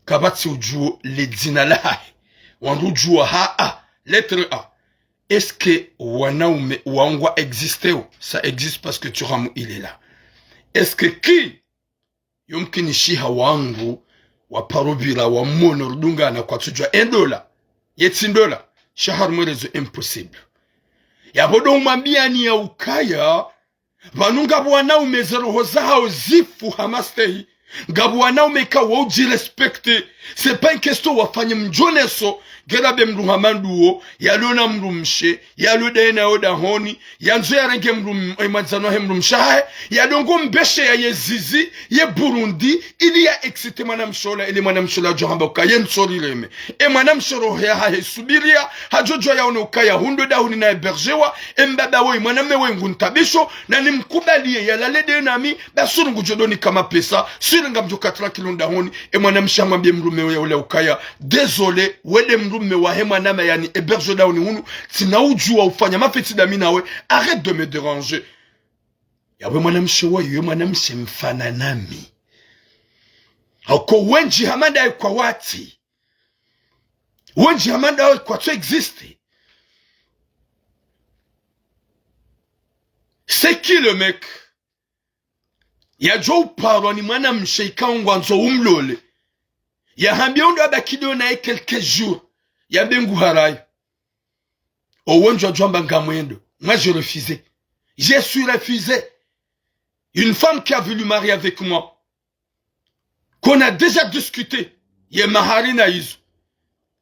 Kapvatsi udjuo le dzina lahahe. Wandru udjua ha A, lettre A. Est-ce que wanaume wangwa existe? Ça existe parce que Thuram il est là. Est-ce que qui yomkinishiha wandru waparupvira wamono rudungana kwatsudjua endola? Yetsi ndola. Sha harumwa e réseau, impossible. Yapvo ndo umwambiani ya ukaya pvanu ngapvo wanaume ze roho zahao zifu ha mastehi. Ngapvo wanaume ka wo udjirespecte. C'est pas une question wafanye mdjoneso. Ngera be mdru hama nduwo, yalio na mdrumshe, yalio daye na yo dahoni, yandzo yarenge mdru m-, e mwandzani wahe mdrumshe hahe, yadungo mbeshe ya ye Zizi, ye Burundi, ili ya excite mwanamshe ola, ili mwanamshe ola adjo hamba uka ye ntsorireme. E mwanamshe roho yahahe subiria, hadjo djua yaone ukaya hundro dahoni na hébergewa, e mbaba woyi, mwanamme woyi ngu ntabisho, na nimkubaliye yalale daye nami, ba sûr ngudjo donika mapesa, sûr ngamdjo ka tranquille dahoni, e mwanamshe hamwambie mdrume ola ukaya, désolé, wende mdrume wahe mwanamme yani héberge dahoni hunu, tsina udjua ufanya mafitsi dami nawe, arrête de me déranger. Yapvo mwanamshe woyi, ye mwanamshe mfano nami. Hauka wendji hama ndaye kwatsi. Wendji hama ndaye kwatsu existe. C'est qui le mec? Yadjo uparwa ni mwanamshe ikao ngwandzo umlole. Yahambia undo abaki ndo naye quelques jours. Yambe nguharayo. Owo ndjo adjo amba ngamwendo. Moi, je refusais. Je suis refusé. Une femme qui a voulu marier avec moi, qu'on a déjà discuté, ye mahari na izo.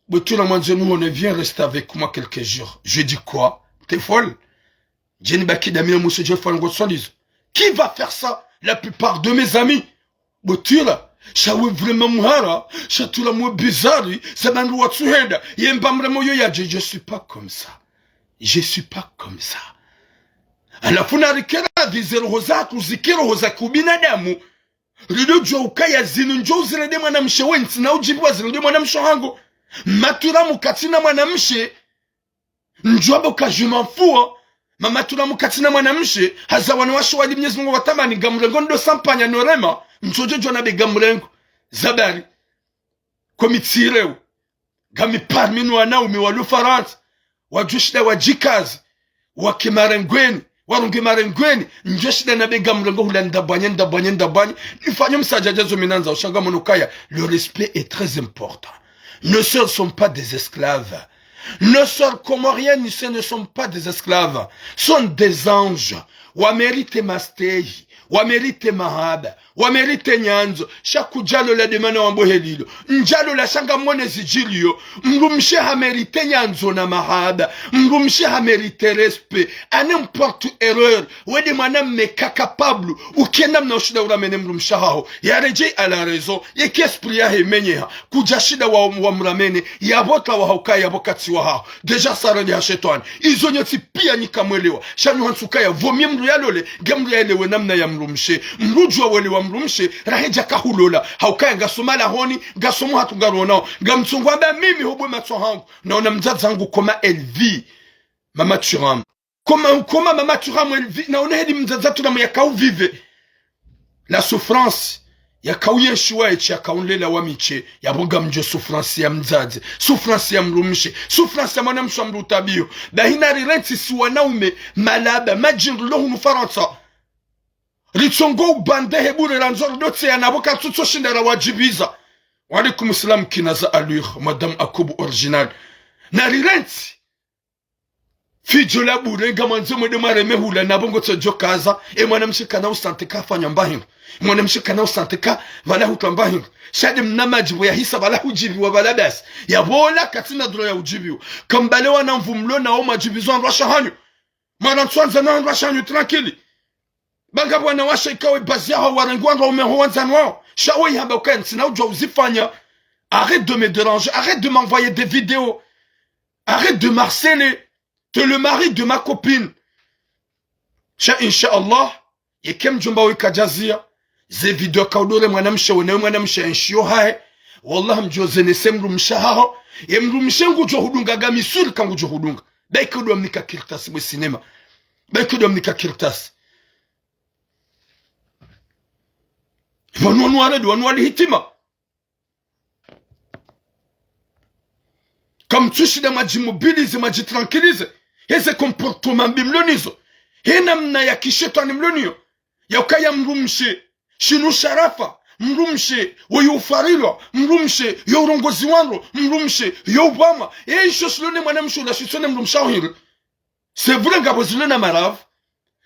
Bwe Thuram mwandzo nuhone, viens rester avec moi quelques jours. Je dis quoi? T'es folle? Djeni baki dami na mwiso djo fanya ngo tsolizo. Qui va faire ça? La plupart de mes amis. Bwe Thuram, sha we vraiment muhara, sha Thuram we bizarre, sa bandru watsuhenda, ye mba mremo yo yadje, je suis pas comme ça. Je suis pas comme ça. Halafu narikera dize roho za kuziki roho za kiubinadamu. Rido djua ukaya zinu ndjo uzirende mwanamshe wentsi na udjibu wazirende mwanamshe hangu. Maturamu katsina mwanamshe. Ndjo amba uka je m'en fous, hein. Mamaturamu katsina mwanamshe, haza wanawashe wali Mnyezi Mungu watamani ngamrengo ndo sampanya norema. Ntsodjo djua na be ngamrengo. Zabari. Ko mi tsireo. Ngami parmi no wanaume walo Farantsa, wadjo shinda wadjikaze, wake marengweni, waronge marengweni, ndjo shinda na be ngamrengo hula ndabwanye, ndabwanye, ndabwanye, nifanye msadjadja zo mi nandzao sha ngamono ukaya, le respect est très important. Nos sœurs sont pas des esclaves. Nos sœurs comoriennes, ce ne sont pas des esclaves, sont des anges. Wa mérite mastehi, wa mérite mahaba, wa mérite nyandzo, sha kudjalola de mana wambo helilo. Ndjalola sha ngamone zidjiliyo, mdrumshe ha mérite nyandzo na mahaba, mdrumshe ha mérite respect, à n'importe erreur, we de mwanamme ka capable, ukena mna ushinda uramene mdrumshe haho, yaredjei à la raison, yeke esprit yahe menyeha, kudja shinda wa, wamramene, yapvo tsi wahaho ka yapvo katsi wahaho, déjà sarali ha shetwani, izo nyontsi pia nyi kamwelewa. Sha nyi hantsu ukaya, vaut mieux mdru yalole, nge mdru yaelewe namna ya mdrumshe. Mdru djua welewa mdrumshe, raha djaka hulola. Haukaya ngaso malahoni, ngaso muhatru ngaronao. Ngamtsongo amba mimi hobwe matso hangu. Naona mdzadze hangu comment elle vit. Mama Thuram. Comment, comment Mama Thuram elle vit. Naona heli mdzadze Thuram yaka u vivre. La souffrance yakauyenshi waye tsi yakaunlela wami tsi, yapvo ngamdjo souffrance ya mdzadze, souffrance ya mdrumshe, souffrance ya mwanamshe wa mdru utabiyo. Bahi narirentsi si wanaume, malaba, madjindru lo hunu Farantsa. Ritsongo ubande he bure randzo ridotseya napvo karitsutso shinda rawadjibiza. Wa alaikum salam Kinaza Alwir, Madame Akubu original. Narirentsi. Fidjo la bure ngamwandzo mwende mwareme hula napvo ngotsodjo kaza, e mwanamshe kana usantika hafanya mba hindru. E mwanamshe kana usantika pvala hutwa mba hindru. Sha nde mna madjibu yahisa pvala hudjibiwa pvala basi. Yapvo ola katsina droit ya udjibiwa. Kambale wana nvu mlo nao mwadjibizo wandrwasha hanyu. Mwana ntsuandza na wandrwasha hanyu tranquille. Ba ngapvo wanawashe ikao e bazi yaho warenge wandrwaume ho wandzani wao. Sha wo ihamba ukaya ntsina udjuwa uzifanya. Arrête de me déranger, arrête de m'envoyer des vidéos. Arrête de m'harceler. T'es le mari de ma copine. Sha, Inch'Allah, yeka mdjomba we kadjaziya, ze vidéo kaudore mwanamshe wone, mwanamshe enshiyo hahe. Wallah, mdjo zenese mdrumshe haho. Ye mdrumshe ngudjo hudunga, ngami sûr ka ngudjo hudunga. Bahi kaudwa mnika kartasi bwe sinema. Bahi kaudwa mnika kartasi. Pvanu wanu waredi, wanu wali hitima. Kamtsushinda mwadjimobilize, mwadjitranquilize. Heze comportement mbi mlo nizo. He namna ya kishetwani mlo niyo. Ya ukaya mdrumshe shinu sharafa, mdrumshe woyo ufarilwa, mdrumshe yo urongozi wandru, mdrumshe yo upvamwa. Ye isho shilo ne mwanamshe ula shitsone mdrumshe aho hindri. C'est vrai ngapvo zilo na maravu.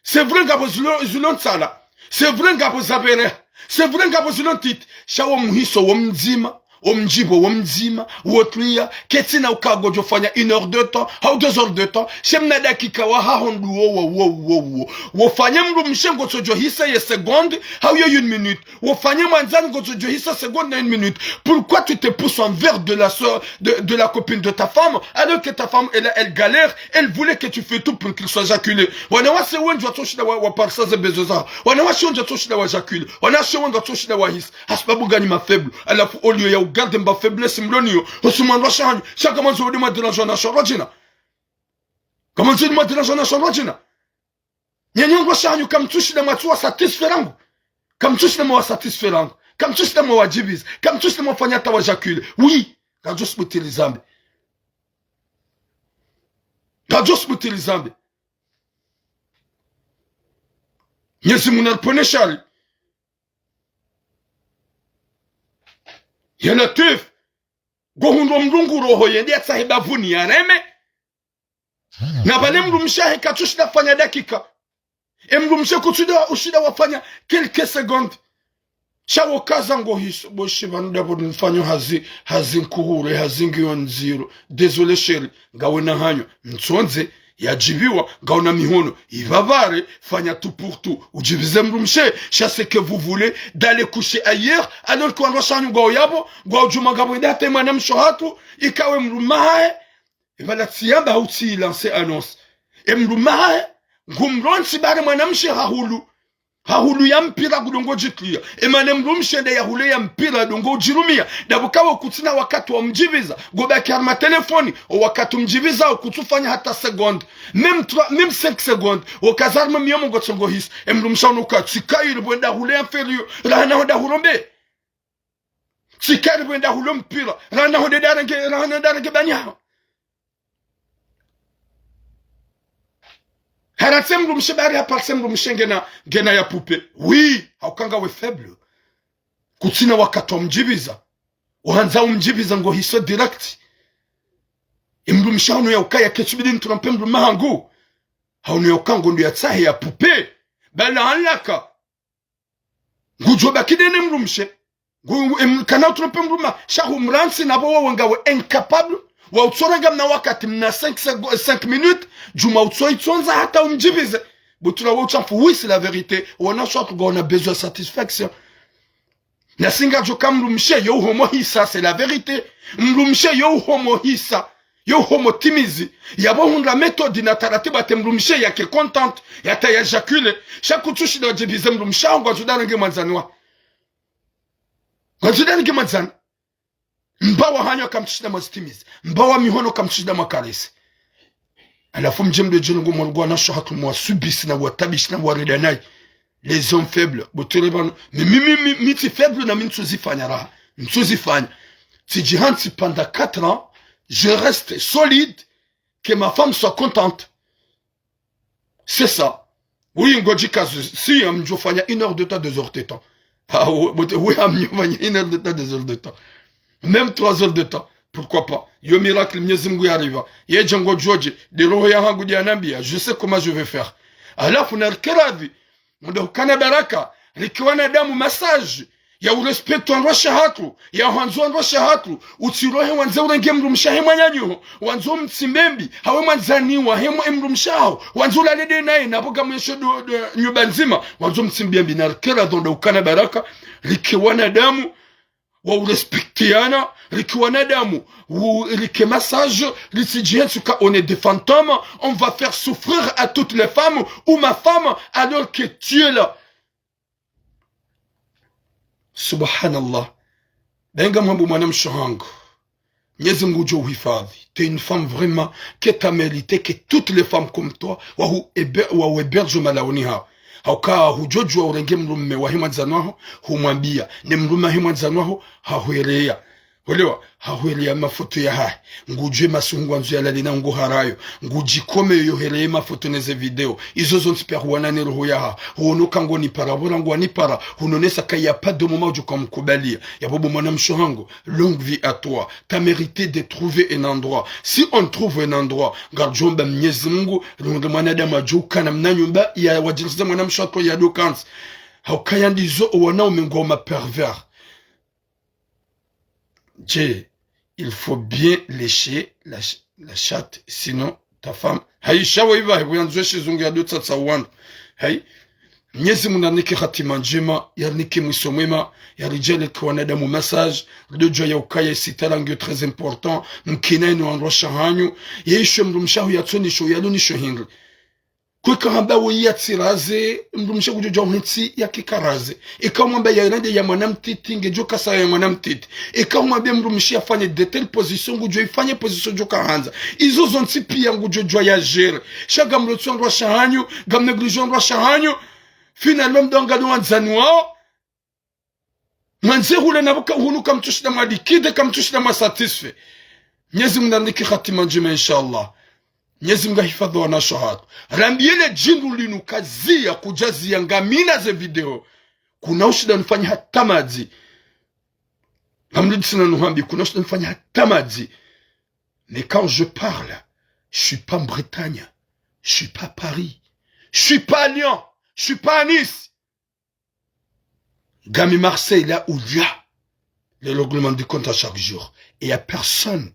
C'est vrai ngapvo zilo, zilo ntsala. C'est vrai ngapvo zabereha. C'est vrai ngapvo zilo ntiti. Sha wo muhiso wo mdzima, wo mdjibo wo mdzima, wo twiya, ketsina uka ngodjo fanya une heure de temps, hau deux heures de temps, sha mna dakika wahaho nduwo wo, wo, wo, wo. Wofanye mdrumshe ngotsodjo hisa ye seconde, hau ye une minute. Wofanye mwandzani ngotsodjo hisa seconde na une minute. Pourquoi tu te pousses envers de la sœur, de, de la copine de ta femme, alors que ta femme, elle, elle galère, elle voulait que tu fais tout pour qu'il soit jaculé. Wanawashe wendji watsoshinda wa, waparisa ze besoin zaho. Wanawashe wendji watsoshinda wa jaculé. Wanawashe wendji watsoshinda wahisa. Hasababu nganyi ma faible. Halafu au lieu ya ugarder mba faiblesse mlo niyo, hosi mwandrwasha hanyu. Sha ngamwandzo wende mwadéranger wanawashe wandru wadjina. Ngamwandzo wende mwadéranger wanawashe wandru wadjina. Nyenye wandrwasha hanyu kamtsushinda mwatsuwa satisfaire wangu. Kamtsushinda mwawa satisfaire wangu. Kamtsushinda mwawadjibiza. Kamtsushinda mwafanya hata wa jaculé. Oui. Ngadjo subutu lizambe. Ngadjo subutu lizambe. Mnyezi Mungu naripvonese shari. Ya Latwif. Ngohundro mdru ngu roho yende yatsahe bapvuni yareme. Na pvale mdrumshe hahe katsushinda fanya dakika. E mdrumshe kutsushinda ushinda wafanya quelques secondes. Sha wokaza ngohiso, bo shi pvanu ndapvo nifanyao hazi, hazi nkuhure, hazi ngiyo ndziro. Désolé chérie, ngawe na hanyo, ntsondze, yadjibiwa, ngawe na mihono, ipvapvare, fanya tout pour tout. Udjibize mdrumshe, sha ce que vous voulez, d'aller coucher ailleurs, alors que wandrwasha hanyu ngwao yapvo, ngwao djuma ngapvo ida hata mwanamshe hatru, ikawe mdrume hahe, Epvala tsiyamba hau tsiyi lancer annonce. E mdrume hahe, ngumrontsi bare mwanamshe hahulu. Hahulu ya mpira ngudjo ngo djitria. Emana e mdrumshe nde yahule ya mpira ngudjo ngo djirumia. Ndapvo kawo kutsina wakati wa mdjibiza. Ngobaki harumwa telefoni. O wakati mdjibiza o kutsufanya hata seconde. Même trois, même cinq secondes. Okaza harumwa miyomo ngotsongo hisa. E mdrumshe hunu ka tsika ili bwenda hule ya mferiyo. Rahana honda hurombe. Tsikari bwenda hule mpira. Rahana honde darenge, rahana darenge banyaha. Haratse mdrumshe bari haparitse mdrumshe ngena, ngena ya poupée. Oui, hauka ngawe faible. Kutsina wakati wa mdjibiza. Uhandza umdjibiza ngo hiso direct. E mdrumshe hunu ya ukaya ketsubidi ntrompe mdrume hangu. Hunu ya uka ngondo yatsahe ya poupée. Bala halaka. Ngudjo baki dene mdrumshe. Ngu, em, kana utrompe mdrume. Sha humrantsi napvo wowe ngawe incapable. Wa utsorenga mna wakati mna cinq sec-, cinq minutes. Djuma utso itsondza hata umdjibize. Butula wo utsamfu, oui, c'est la vérité. Wanawashe hatru ngwana besoin satisfaction. Na singa djoka mdrumshe yo uhomo hisa, c'est la vérité. Mdrumshe yo uhomo hisa. Yo uhomo timizi. Yapvo hundra méthode na taratibu hata mdrumshe yake contente, hata ya éjaculer. Sha kutsushinda wadjibize mdrumshe haho ngwandzo darenge mwandzani wa. Ngwandzo darenge mwandzani. Mbawa hanyo kamtsushinda mwazitimize. Mbawa mihono kamtsushinda mwakarese. Halafu mdje mdwe djenu ngo mwarugo wanawashe hatru mwasubisi na watabishi na warida nayi. Les hommes faibles. Bo tsi re pvanu. Mi, mi, mi, mi, mi tsi faible na mi ntsuzifanya raha. Ntsuzifanya. Tsidjihantsi pendant quatre ans, je reste solide, que ma femme soit contente. C'est ça. Oui, ngodjikazi, si, ngamdjofanya une heure de temps, deux heures de temps. Ah, oui, oui, ngamdjofanya une heure de temps, deux heures de temps. Même trois heures de temps. Pourquoi pas? Yo miracle, Mnyezi Mngu yariva. Yedja ngodjodje, de roho yahangu ndiyanambia, je sais comment je vais faire. Halafu narike radhi, ndo ukana baraka, rike wanadamu massage, ya urespecte wandru washe hatru, ya hwandza wandru washe hatru, utsirohe wandze urenge mdrumshe hahe mwananyaho, wandze umtsimbe mbi, hawe mwandzani wahe mwa-, mdrumshe haho, wandze ulale de naye, na pvo ngamwesho do, do, nyumba ndzima, wandze umtsimbe mbi, narike radhi ndo ukana baraka, rike wanadamu, wa urespectiana, rike wanadamu, u-, rike massage, ritsidjihentsi ka on est des fantômes, on va faire souffrir à toutes les femmes, ou ma femme, alors que tu es là. Subhanallah. Benga mwambu mwanamshe hangu. Mnyezi Mngu ngudjo uhifadhi. T'es une femme vraiment que t'as mérité que toutes les femmes comme toi, wahu héber-, wahu héberge malaoni haho. Hauka hudjodjuwa urenge mdrume wahe mwandzani waho, humwambia. Ne mdrume wahe mwandzani waho, hahwereya. Hwelewa, hahwereya mafoto yahahe. Ngudjuwe masihu ngwandzo yalale na nguharayo. Ngudjikome yo hereye mafoto neze video. Izo zontsi pia huwana ne roho yahaho. Huono ka ngoni para, bora ngwani para. Hunonesa ka y a pas de moment udjo ka mkubalia. Yapvo bo mwanamshe hangu, longue vie à toi. T'as mérité de trouver un endroit. Si on trouve un endroit, ngaridjomba Mnyezi Mngu, rihundre mwanadamu adjo ukana mna nyumba, ya wadjirisiza mwanamshe hatru ya dokantsi. Hauka ya ndizo owanaume ngwao ma pervers. Je, il faut bien lécher la ch-, la chatte, sinon ta femme. Hayi, sha wo iva, hebu yandzwe shizungu ya dotsa tsa wanu. Hayi, Mnyezi Mngu narinike hatima ndjema, yarinike mwiso mwema, yaridjaanlie ka wanadamu massage, ridodjuwa ya ukaya sitara ngiyo très important, mkine inu wandru washe hanyu, yeishe mdrumshe haho yatsonesho, yalonesho hindri. Kweka hamba we yatsiraze, mdrumshe ngudjodjuwa uhentsi yake karaze. Eka mwamba ya rende ya mwana mtiti, ngedjo kasa ya mwana mtiti. Eka mwambe mdrumshe yafanye de telle position, ngudjo ifanye position djo kahandza. Izo zontsi pia ngudjodjuwa ya gérer. Sha ngamlotso wandru washe hanyu, ngamnéglige wandru washe hanyu. Finalement, mdo angalia wandzani waho. Mwandze hule na pvo ka hunu kamtsushinda mwa liquide, kamtsushinda mwa satisfait. Mnyezi Mngu narinike hatima ndjema, inshallah. Mnyezi Mngu ahifadhi wanashe hatru. Rambiye le djindru linu kaziya, kudjaziya ngamina ze video. Kuna ushinda nifanye hata madzi. Ngamlidisina nuhambi, kuna ushinda nifanye hata madzi. Mais quand je parle, je suis pas en Bretagne, je suis pas à Paris, je suis pas à Lyon, je suis pas à Nice. Ngami Marseille, là où il y a le règlement de compte à chaque jour. Et il y a personne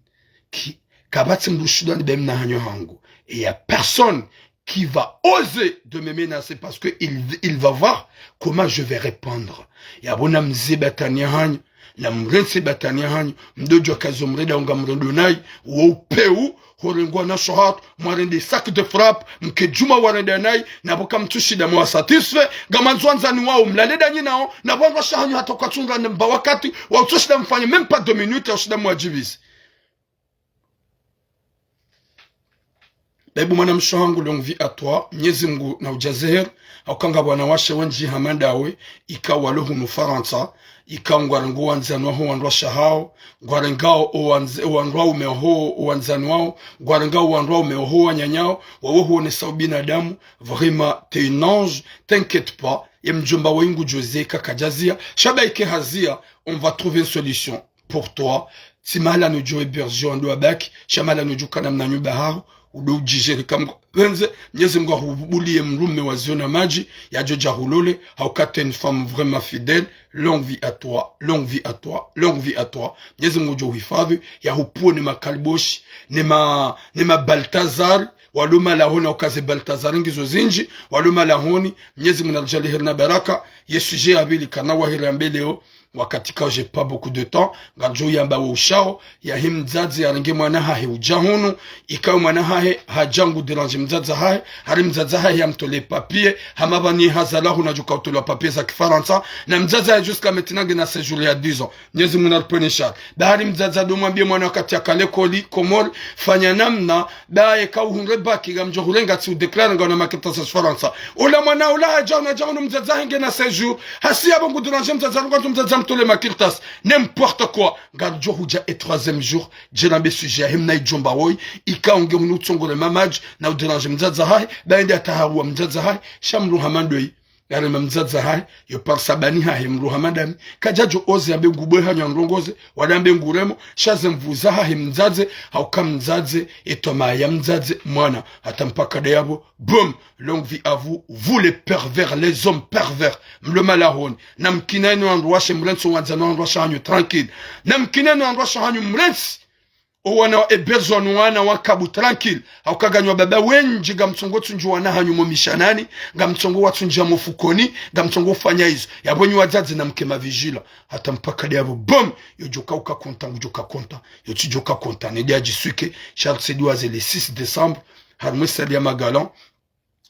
qui, kapvatsi mdru shindwa ni be mna hanyo hangu. Et il y a personne qui va oser de me menacer parce que il, il va voir comment je vais répondre. Yapvo namze batwani hanyu, namrentse batwani hanyu, mdodjuwa ka zo mrenda unga mrendo nayi, wo upvewu, horengwa na sho hatru, mwarende sac de frappe, mke djuma warenda nayi, na pvo kamtsushinda mwa satisfait, ngamandzo wandzani waho, mlale danyi nawo, na pvo wandru washe hanyu hata kwatsunga ne mba wakati, wa utsushinda mfanye, même pas deux minutes, ya ushinda mwadjibise. Baibu mwanamshe hangu, longue vie à toi, Mnyezi Mngu na udjaze heri, hauka ngapvo wanawashe wendji hama ndawe, ikao walo hunu Farantsa, ikao ngwarengao wandzani waho wandru washe hawo, ngwarengao o wandze-, o wandru waume waho, o wandzani wawo, ngwarengao o wandru waume waho wananya wawo, wawe huonesa ubinadamu, vraiment, t'es un ange, t'inquiète pas, ye mdjomba wahe ngudjo zeka kadjaziya, sha ba ike haziya, on va trouver une solution pour toi, tsi mahala nudjo héberger wandru wabaki, sha mahala nudjo kana mna nyumba haho, udo udjigérer kamwe ngwapvendze, Mnyezi Mngu ahubuliye mdrume wa ziyo na madji, yadjo dja hulole, hauka t'es une femme vraiment fidèle, longue vie à toi, longue vie à toi, longue vie à toi. Mnyezi Mngu ngudjo uhifadhi, yahupvuwe ne makaliboshi, ne ma, ne ma Baltazar, walo malahoni, hauka ze Baltazar ngizo zindji, walo malahoni, Mnyezi Mngu naridjaanlie heri na baraka, ye sujet ya pvili kana waheri ya mbeleo, wakati kao j'ai pas beaucoup de temps, ngaridjo yamba wo ushao, yahe mdzadze yarenge mwana hahe udja hunu, ikao mwana hahe hadja ngu déranger mdzadze hahe, hari mdzadze hahe yamtole papier, hama pvanu hazalwa hunu hadjo kao utolwa papier za kifarantsa, na mdzadze hahe jusqu'à maintenant ngena séjour ya dix ans. Mnyezi Mungu naripvwene shari. Ba hari mdzadze ndo mwambie mwana wakati yaka lekoli, Komori, fanya namna, ba yeka uhundre bac, ngamdjo hurenga tsi udéclarer ngauna makartasi ya Farantsa. Ola mwana ola hadja hunu, hadja hunu mdzadze hahe ngena séjour. Hasi yapvo ngu déranger mdzadze, ngu mdzadze mtole makartasi. N'importe quoi. Ngaridjo hudja e troisième jour, djela mbe sujet yahe mna idjomba woyi, ikao nge hunu utsongole mamadji, na udéranger mdzadze hahe, ba yende ataharuwa mdzadze hahe, sha mdru hama ndoyi. Yarema mdzadze hahe, yo parisa bani hahe mdru hama ndami. Kadjadjo oze yambe ngubwe hanyu yanrongoze, wala yambe nguremo, sha ze nvuu zahahe mdzadze, hauka mdzadze, etwamaa ya mdzadze, mwana, hata mpaka ndeyapvo, boum, longue vie à vous, vous les pervers, les hommes pervers, mlo malahoni, namkinane no wandru washe mrentsi, wandzani no wandru washe hanyu tranquille, namkinane no wandru washe hanyu mrentsi, owana wa héberger wanu wana wa kabu tranquille. Hauka nganyi wababa wendji ngamtsongo tsundji wana hanyu mo mishanani, ngamtsongo watsundjia mo fukoni, ngamtsongo ufanya izo. Yapvo nyi wadzadze namke ma vigilants. Hata mpaka ndeyapvo, boum, yo djoka uka content, ngudjoka content. Yo tsidjoka content, nende adjiswike, sha ritsi dua ze le six décembre, harumwa e salle ya ma galants,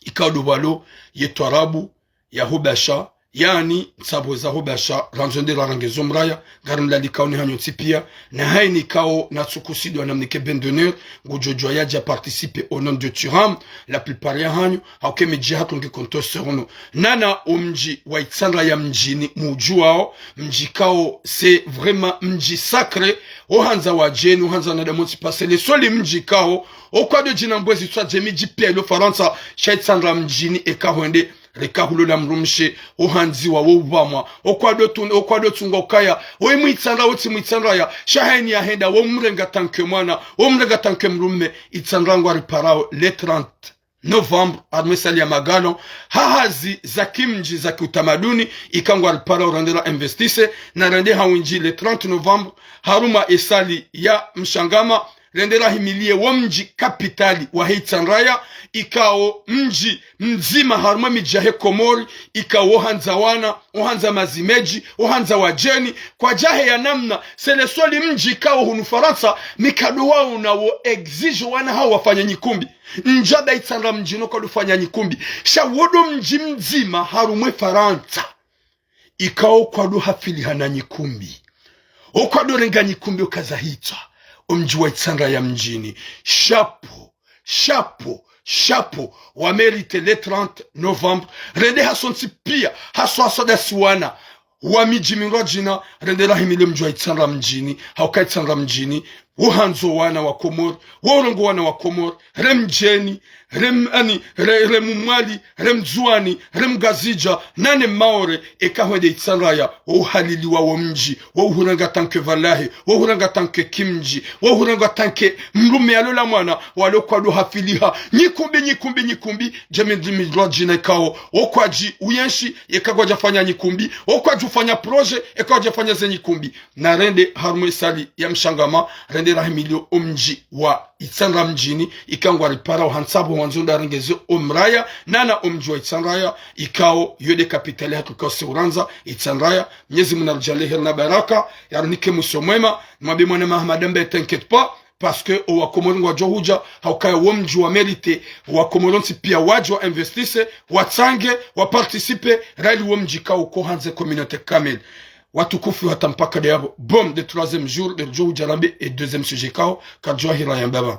ikao ndo pvwalo ye twarabu ya ho Basha, yaani ntsapvo za ho Basha, randzo nde rarenge zo mraya, ngarimlalikao nyi hanyu ntsi pia, na hayini ikao natsukusudiwa namnike bande d'honneur, ngudjodjuwa yadja participer au nom de Thuram, la plupart ya hanyu, hauka e midji yahatru nge compter sur nous. Nana o mdji wa Itsandraya mdjini mudjuwao, mdji ikao c'est vraiment mdji sacré, ohandza wadjeni, ohandza wanadamu wontsi, parce que le seul mdji ikao, okwado djina mbwezi tswa dje midji pia ilo Farantsa, sha Itsandraya mdjini eka hwende, reka hulola mdrumshe, ohandziwa wo upvamwa, okwado tun-, okwado tsunga ukaya, oyi Mwitsandraya, otsi Mwitsandraya, sha hayini yahenda, wo mrenga tant que mwana, wo mrenga tant que mdrume, Itsandraya ngwariparao, le trente novembre, harumwa e salle ya ma galants, ha hazi za kimdji za kiutamaduni, ikao ngwariparao rende ra investir, na rende hawindji le trente novembre, harumwa e salle ya Mshangama, rende rahimilie wo mdji kapitali wahe Itsandraya, ikao mdji mdzima harumwa e midji yahe Komori, ikao ohandza wana, ohandza mazimedji, ohandza wadjeni, kwadjaheya namna, c'est le seul mdji ikao hunu Farantsa, mi kado waona wo exige wana hawo wafanye nyikumbi. Ndjaba Itsandraya mdjini okwado fanya nyikumbi. Sha wo ndo mdji mdzima harumwa e Farantsa, ikao okwado hafiliha na nyikumbi. Okwado renga nyikumbi okazahitswa. O mdji wa Itsandraya mdjini. Chapeau, chapeau, chapeau. Wa mériter le trente novembre. Rende hasontsi pia, haswa haswa ndasi wana wa midji mindrwadjina, rende rahimilie mdji wa Itsandraya mdjini, hauka Itsandraya mdjini, wohandzo wana wa Komori, worongoa wana wa Komori, re mdjeni, re m-, ani, re, re mumwali, re mdzuwani, re mngazidja, nane Maore, eka hwende Itsandraya, wo uhaliliwa wo mdji, wo uhuranga tant que valahe, wo uhuranga tant que kimdji, wo uhuranga tant que mdrume yalola mwana, walo kwado hafiliha, nyikumbi, nyikumbi, nyikumbi, dje midji mindrwadjina ikao, okwadji uyenshi, eka kwadjafanya nyikumbi, okwadji ufanya projet, eka kwadjafanya ze nyikumbi. Na rende harumwa e salle ya Mshangama, rende rahimilie o mdji wa Itsandraya mdjini, ikao ngwariparao ha ntsapvo wandzo nda rengeze o mraya, nana o mdji wa Itsandraya, ikao yo nde kapitali yahatru ikao si urandza, Itsandraya, Mnyezi Mungu naridjaanlie heri na baraka, yarinike mwiso mwema, nimwambie mwana Mahamada mbe t'inquiète pas, parce que o Wakomori ngwadjo hudja, haukaya wo mdji wa mériter, Wakomori wontsi pia wadje wa investir, watsange, wa participer, rali wo mdji ikao uko handze communauté kamili. Watukufu hata mpaka ndeyapvo, boum, le troisième jour, nde ridjo hudja rambe e deuxième sujet ikao, karidjo hira yamba pvanu.